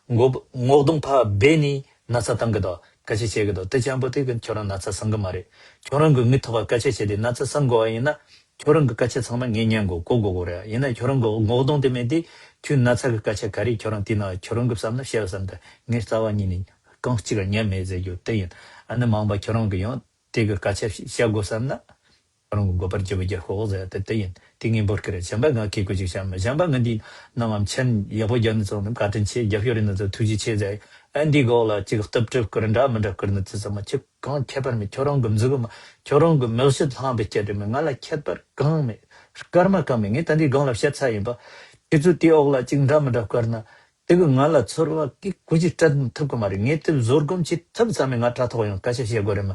མགོ་ངོ་གདོང་ཕར་སྦས་ནས་ན་ཚ་བཏང་གི་འདུག་སྐད་ཆ་བཤད་གི་འདུག་དེ་ཅན་པོ་དེ་གི་ཁྱོད་རང་ན་ཚ་སང་གི་མ་རེད། ཁྱོད་རང་གི་ངའི་ཐོག་ག་སྐད་ཆ་བཤད་དེ་ན་ཚ་སང་དགོས་པ་ཡིན་ན། ཁྱོད་རང་གི་སྐད་ཆ་ཚང་མ་ངས་ཉན་དགོས་གོ་དགོས་གོ་རེད། ཡིན་ན་ཁྱོད་རང་གི་ངོ་གདོང་དེ་མེད་དེ་ཁྱོད་ན་ཚ་གི་སྐད་ཆ་ག་རེ་ཁྱོད་རང་དེ་ན་ཁྱོད་རང་གི་བསམ་ན་བཤད་བསམ་ད་ངས་རྩ་བ་ཉིད་ནས་རྐང་གཅིག་ག་ཉན་མེད་ཟེར་རྒྱུ་དེ་ཡིན། ཨ་ནི་མང་པ་ཁྱོད་རང་གི་ཡང་དེ་གི་སྐད་ཆ་བཤད་དགོས་བསམ་ན། ཁྱོད་རང་གི་མགོ་པར་རྒྱབ་རྒྱབ་ཤོག་ཟེར་ཡ་དེ་དེ་ཡིན། དེ་ངས་འབོར་གི་རེད། གཞན་པ་ང་གི་གོ་ཅིག་བཤད་མི། གཞན་པ་ང་འདི་ནང་ངམ་མཆན་ཡག་པོ་རྒྱབ་ནི་ཚོ་ནི་བཀའ་དྲིན་ཆེ། རྒྱབ་སྐྱོར་རིན་ནི་ཚོ་ཐུགས་རྗེ་ཆེ་ཟེར། ཨ་འདི་གོག་ལ་ཅིག་གཏུབ་གྲུབ་བསྐུར་འདྲ་མི་འདྲ་བསྐུར་ནི་ཚོ་ཚང་མ་ཁྱེད་གང་ཁྱད་པར་མེད། ཁྱོད་རང་གི་མཛུ་གུ་མ་ཁྱོད་རང་གི་མིག་ཤེལ་ལྷམ་པའི་སྐྱེད་དེ་མེད། ང་ལ་ཁྱད་པར་གང་མེད། སྐར་མ་གང་མེད། ངས་ད་འདི་གང་ལ་བཤད་ཚར་ཡིན་པ། ཁྱེད་ཚོ་དེའི་འོག་ལ་ཅིག་འདྲ་མི་འདྲ་བསྐུར་ན། དེ་གི་ང་ལ་ཚོར་བ་གི་གུ་ཅི་སྤྲད་ཐུབ་གི་མ་རེད། ངས་དེ་བཟོད་སྒོམ་ཅི་ཐུབ་ཙམ་མེད། ང་དྲ་ཐོག་ཡང་སྐད་ཆ་བཤད་དགོས་རེད་མ།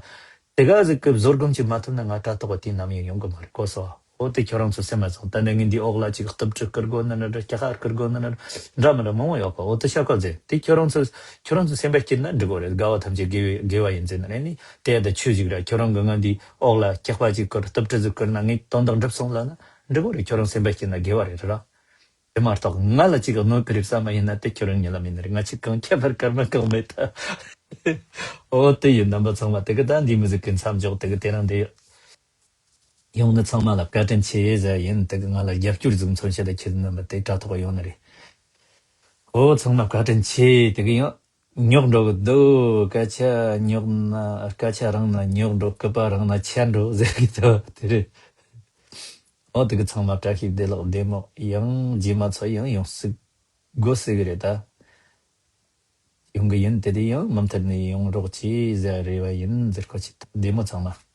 དེ་ག་ཟིག་གི་བཟོད་སྒོམ་ཅི་མ་ཐུབ་ན་ང་དྲ་ཐོག་དེ་ནམ་ཡང་ཡོང་གི་མ་རེད། གོ་སོང་། འོ་དེ་ཁྱོད་རང་ཚོ་སེམས་མ་ཚང་། ད་ནི་ངས་འདི་འོག་ལ་ཅིག་གཏུབ་གྲུ་བསྐུར་དགོས་ནི་ན་འདྲ། སྐྱ་ཁ་བསྐུར་དགོས་ནི་ན་འདྲ། འདྲ་མི་འདྲ་མང་བོ་ཡོད་ག་འོ་དེ་ཤ་ཁ་ཟེར་དེ་ཁྱོད་རང་ཚོ་ཁྱོད་རང་ཚོ་སེམས་པ་སྐྱིད་ན་འགྲིག་གོ་རེད། དགའ་བ་ཐམས་ཅད་དགེ་བའི་དགེ་བ་ཡིན་ཟེར་ན་རེད། ནི་དེ་ད་ཆོས་ཅིག་ར། ཁྱོད་རང་གི་ང་འདི་འོག་ལ་སྐྱག་པ་ཅིག་བསྐུར་གཏུབ་གྲུ་ཟིག་བསྐུར་ན་ངས་དོན་དག་འགྲུབ་སོང་ལ་ན་འགྲིག་གོ་རེད། ཁྱོད་རང་སེམས་པ་སྐྱིད་ན་དགེ་བ་རེད་ར། དེ་མ་གཏོགས་ང་ལ་ཅིག་གནོད་གི་རེད་བསམ་མ་ཡིན་ན་དེ་ཁྱོད་རང་ཉིད་ལ་མིན་ནི་རེད། ང་ཅིག་གང་ཁྱད་པར་སྐར་མ་གང་མེད་ད། འོ་དེ་ཡིན། རྣམ་པ་ཚང་མ་དེ་གི་ད་འདི་མི་ཟིག་གི་མཚམས་འཇོག་དེ་གི་དེ་རང་དེ་ཡོང་ནི་ཚང་མ་ལ་བཀའ་དྲིན་ཆེ་ཟེར་ཡིན། དེ་གི་ང་ལ་རྒྱབ་སྐྱོར་ཟིག་མཚོན་བྱེད་ལ་ཁྱེད་རྣམ་པ་དེ་དྲ་ཐོག་ཡོང་ནི་རེད། འོ་ཚང་མ་བཀའ་དྲིན་ཆེ། དེ་གི་ཡང་རྙོག་འགྲོ་གི་འདུག་སྐད་ཆ་རྙོག་ན་སྐད་ཆ་རང་ན་རྙོག་འགྲོ། སྐུད་པ་རང་ན་ཆད་འགྲོ་ཟེར་གི་འདུག་དེ་རེད། འོ་དེ་གི་ཚང་མ་བཀྲ་ཤིས་བདེ་ལེགས་བདེ་མོ། ཡང་རྗེས་མ་ཚོ་ཡང་ཡོང་སྲིད་དགོས་སྲིད་གི་རེད་ད། ཡོང་གི་ཡིན། དེ་དུས་ཡང་མུ་མཐུད་ནས་ཡོང་རོགས་གྱིས་ཟེར་རེ་བ་ཡིན་ཟེར། ཁོ་ཆེ་བདེ་མོ་ཚང་མ།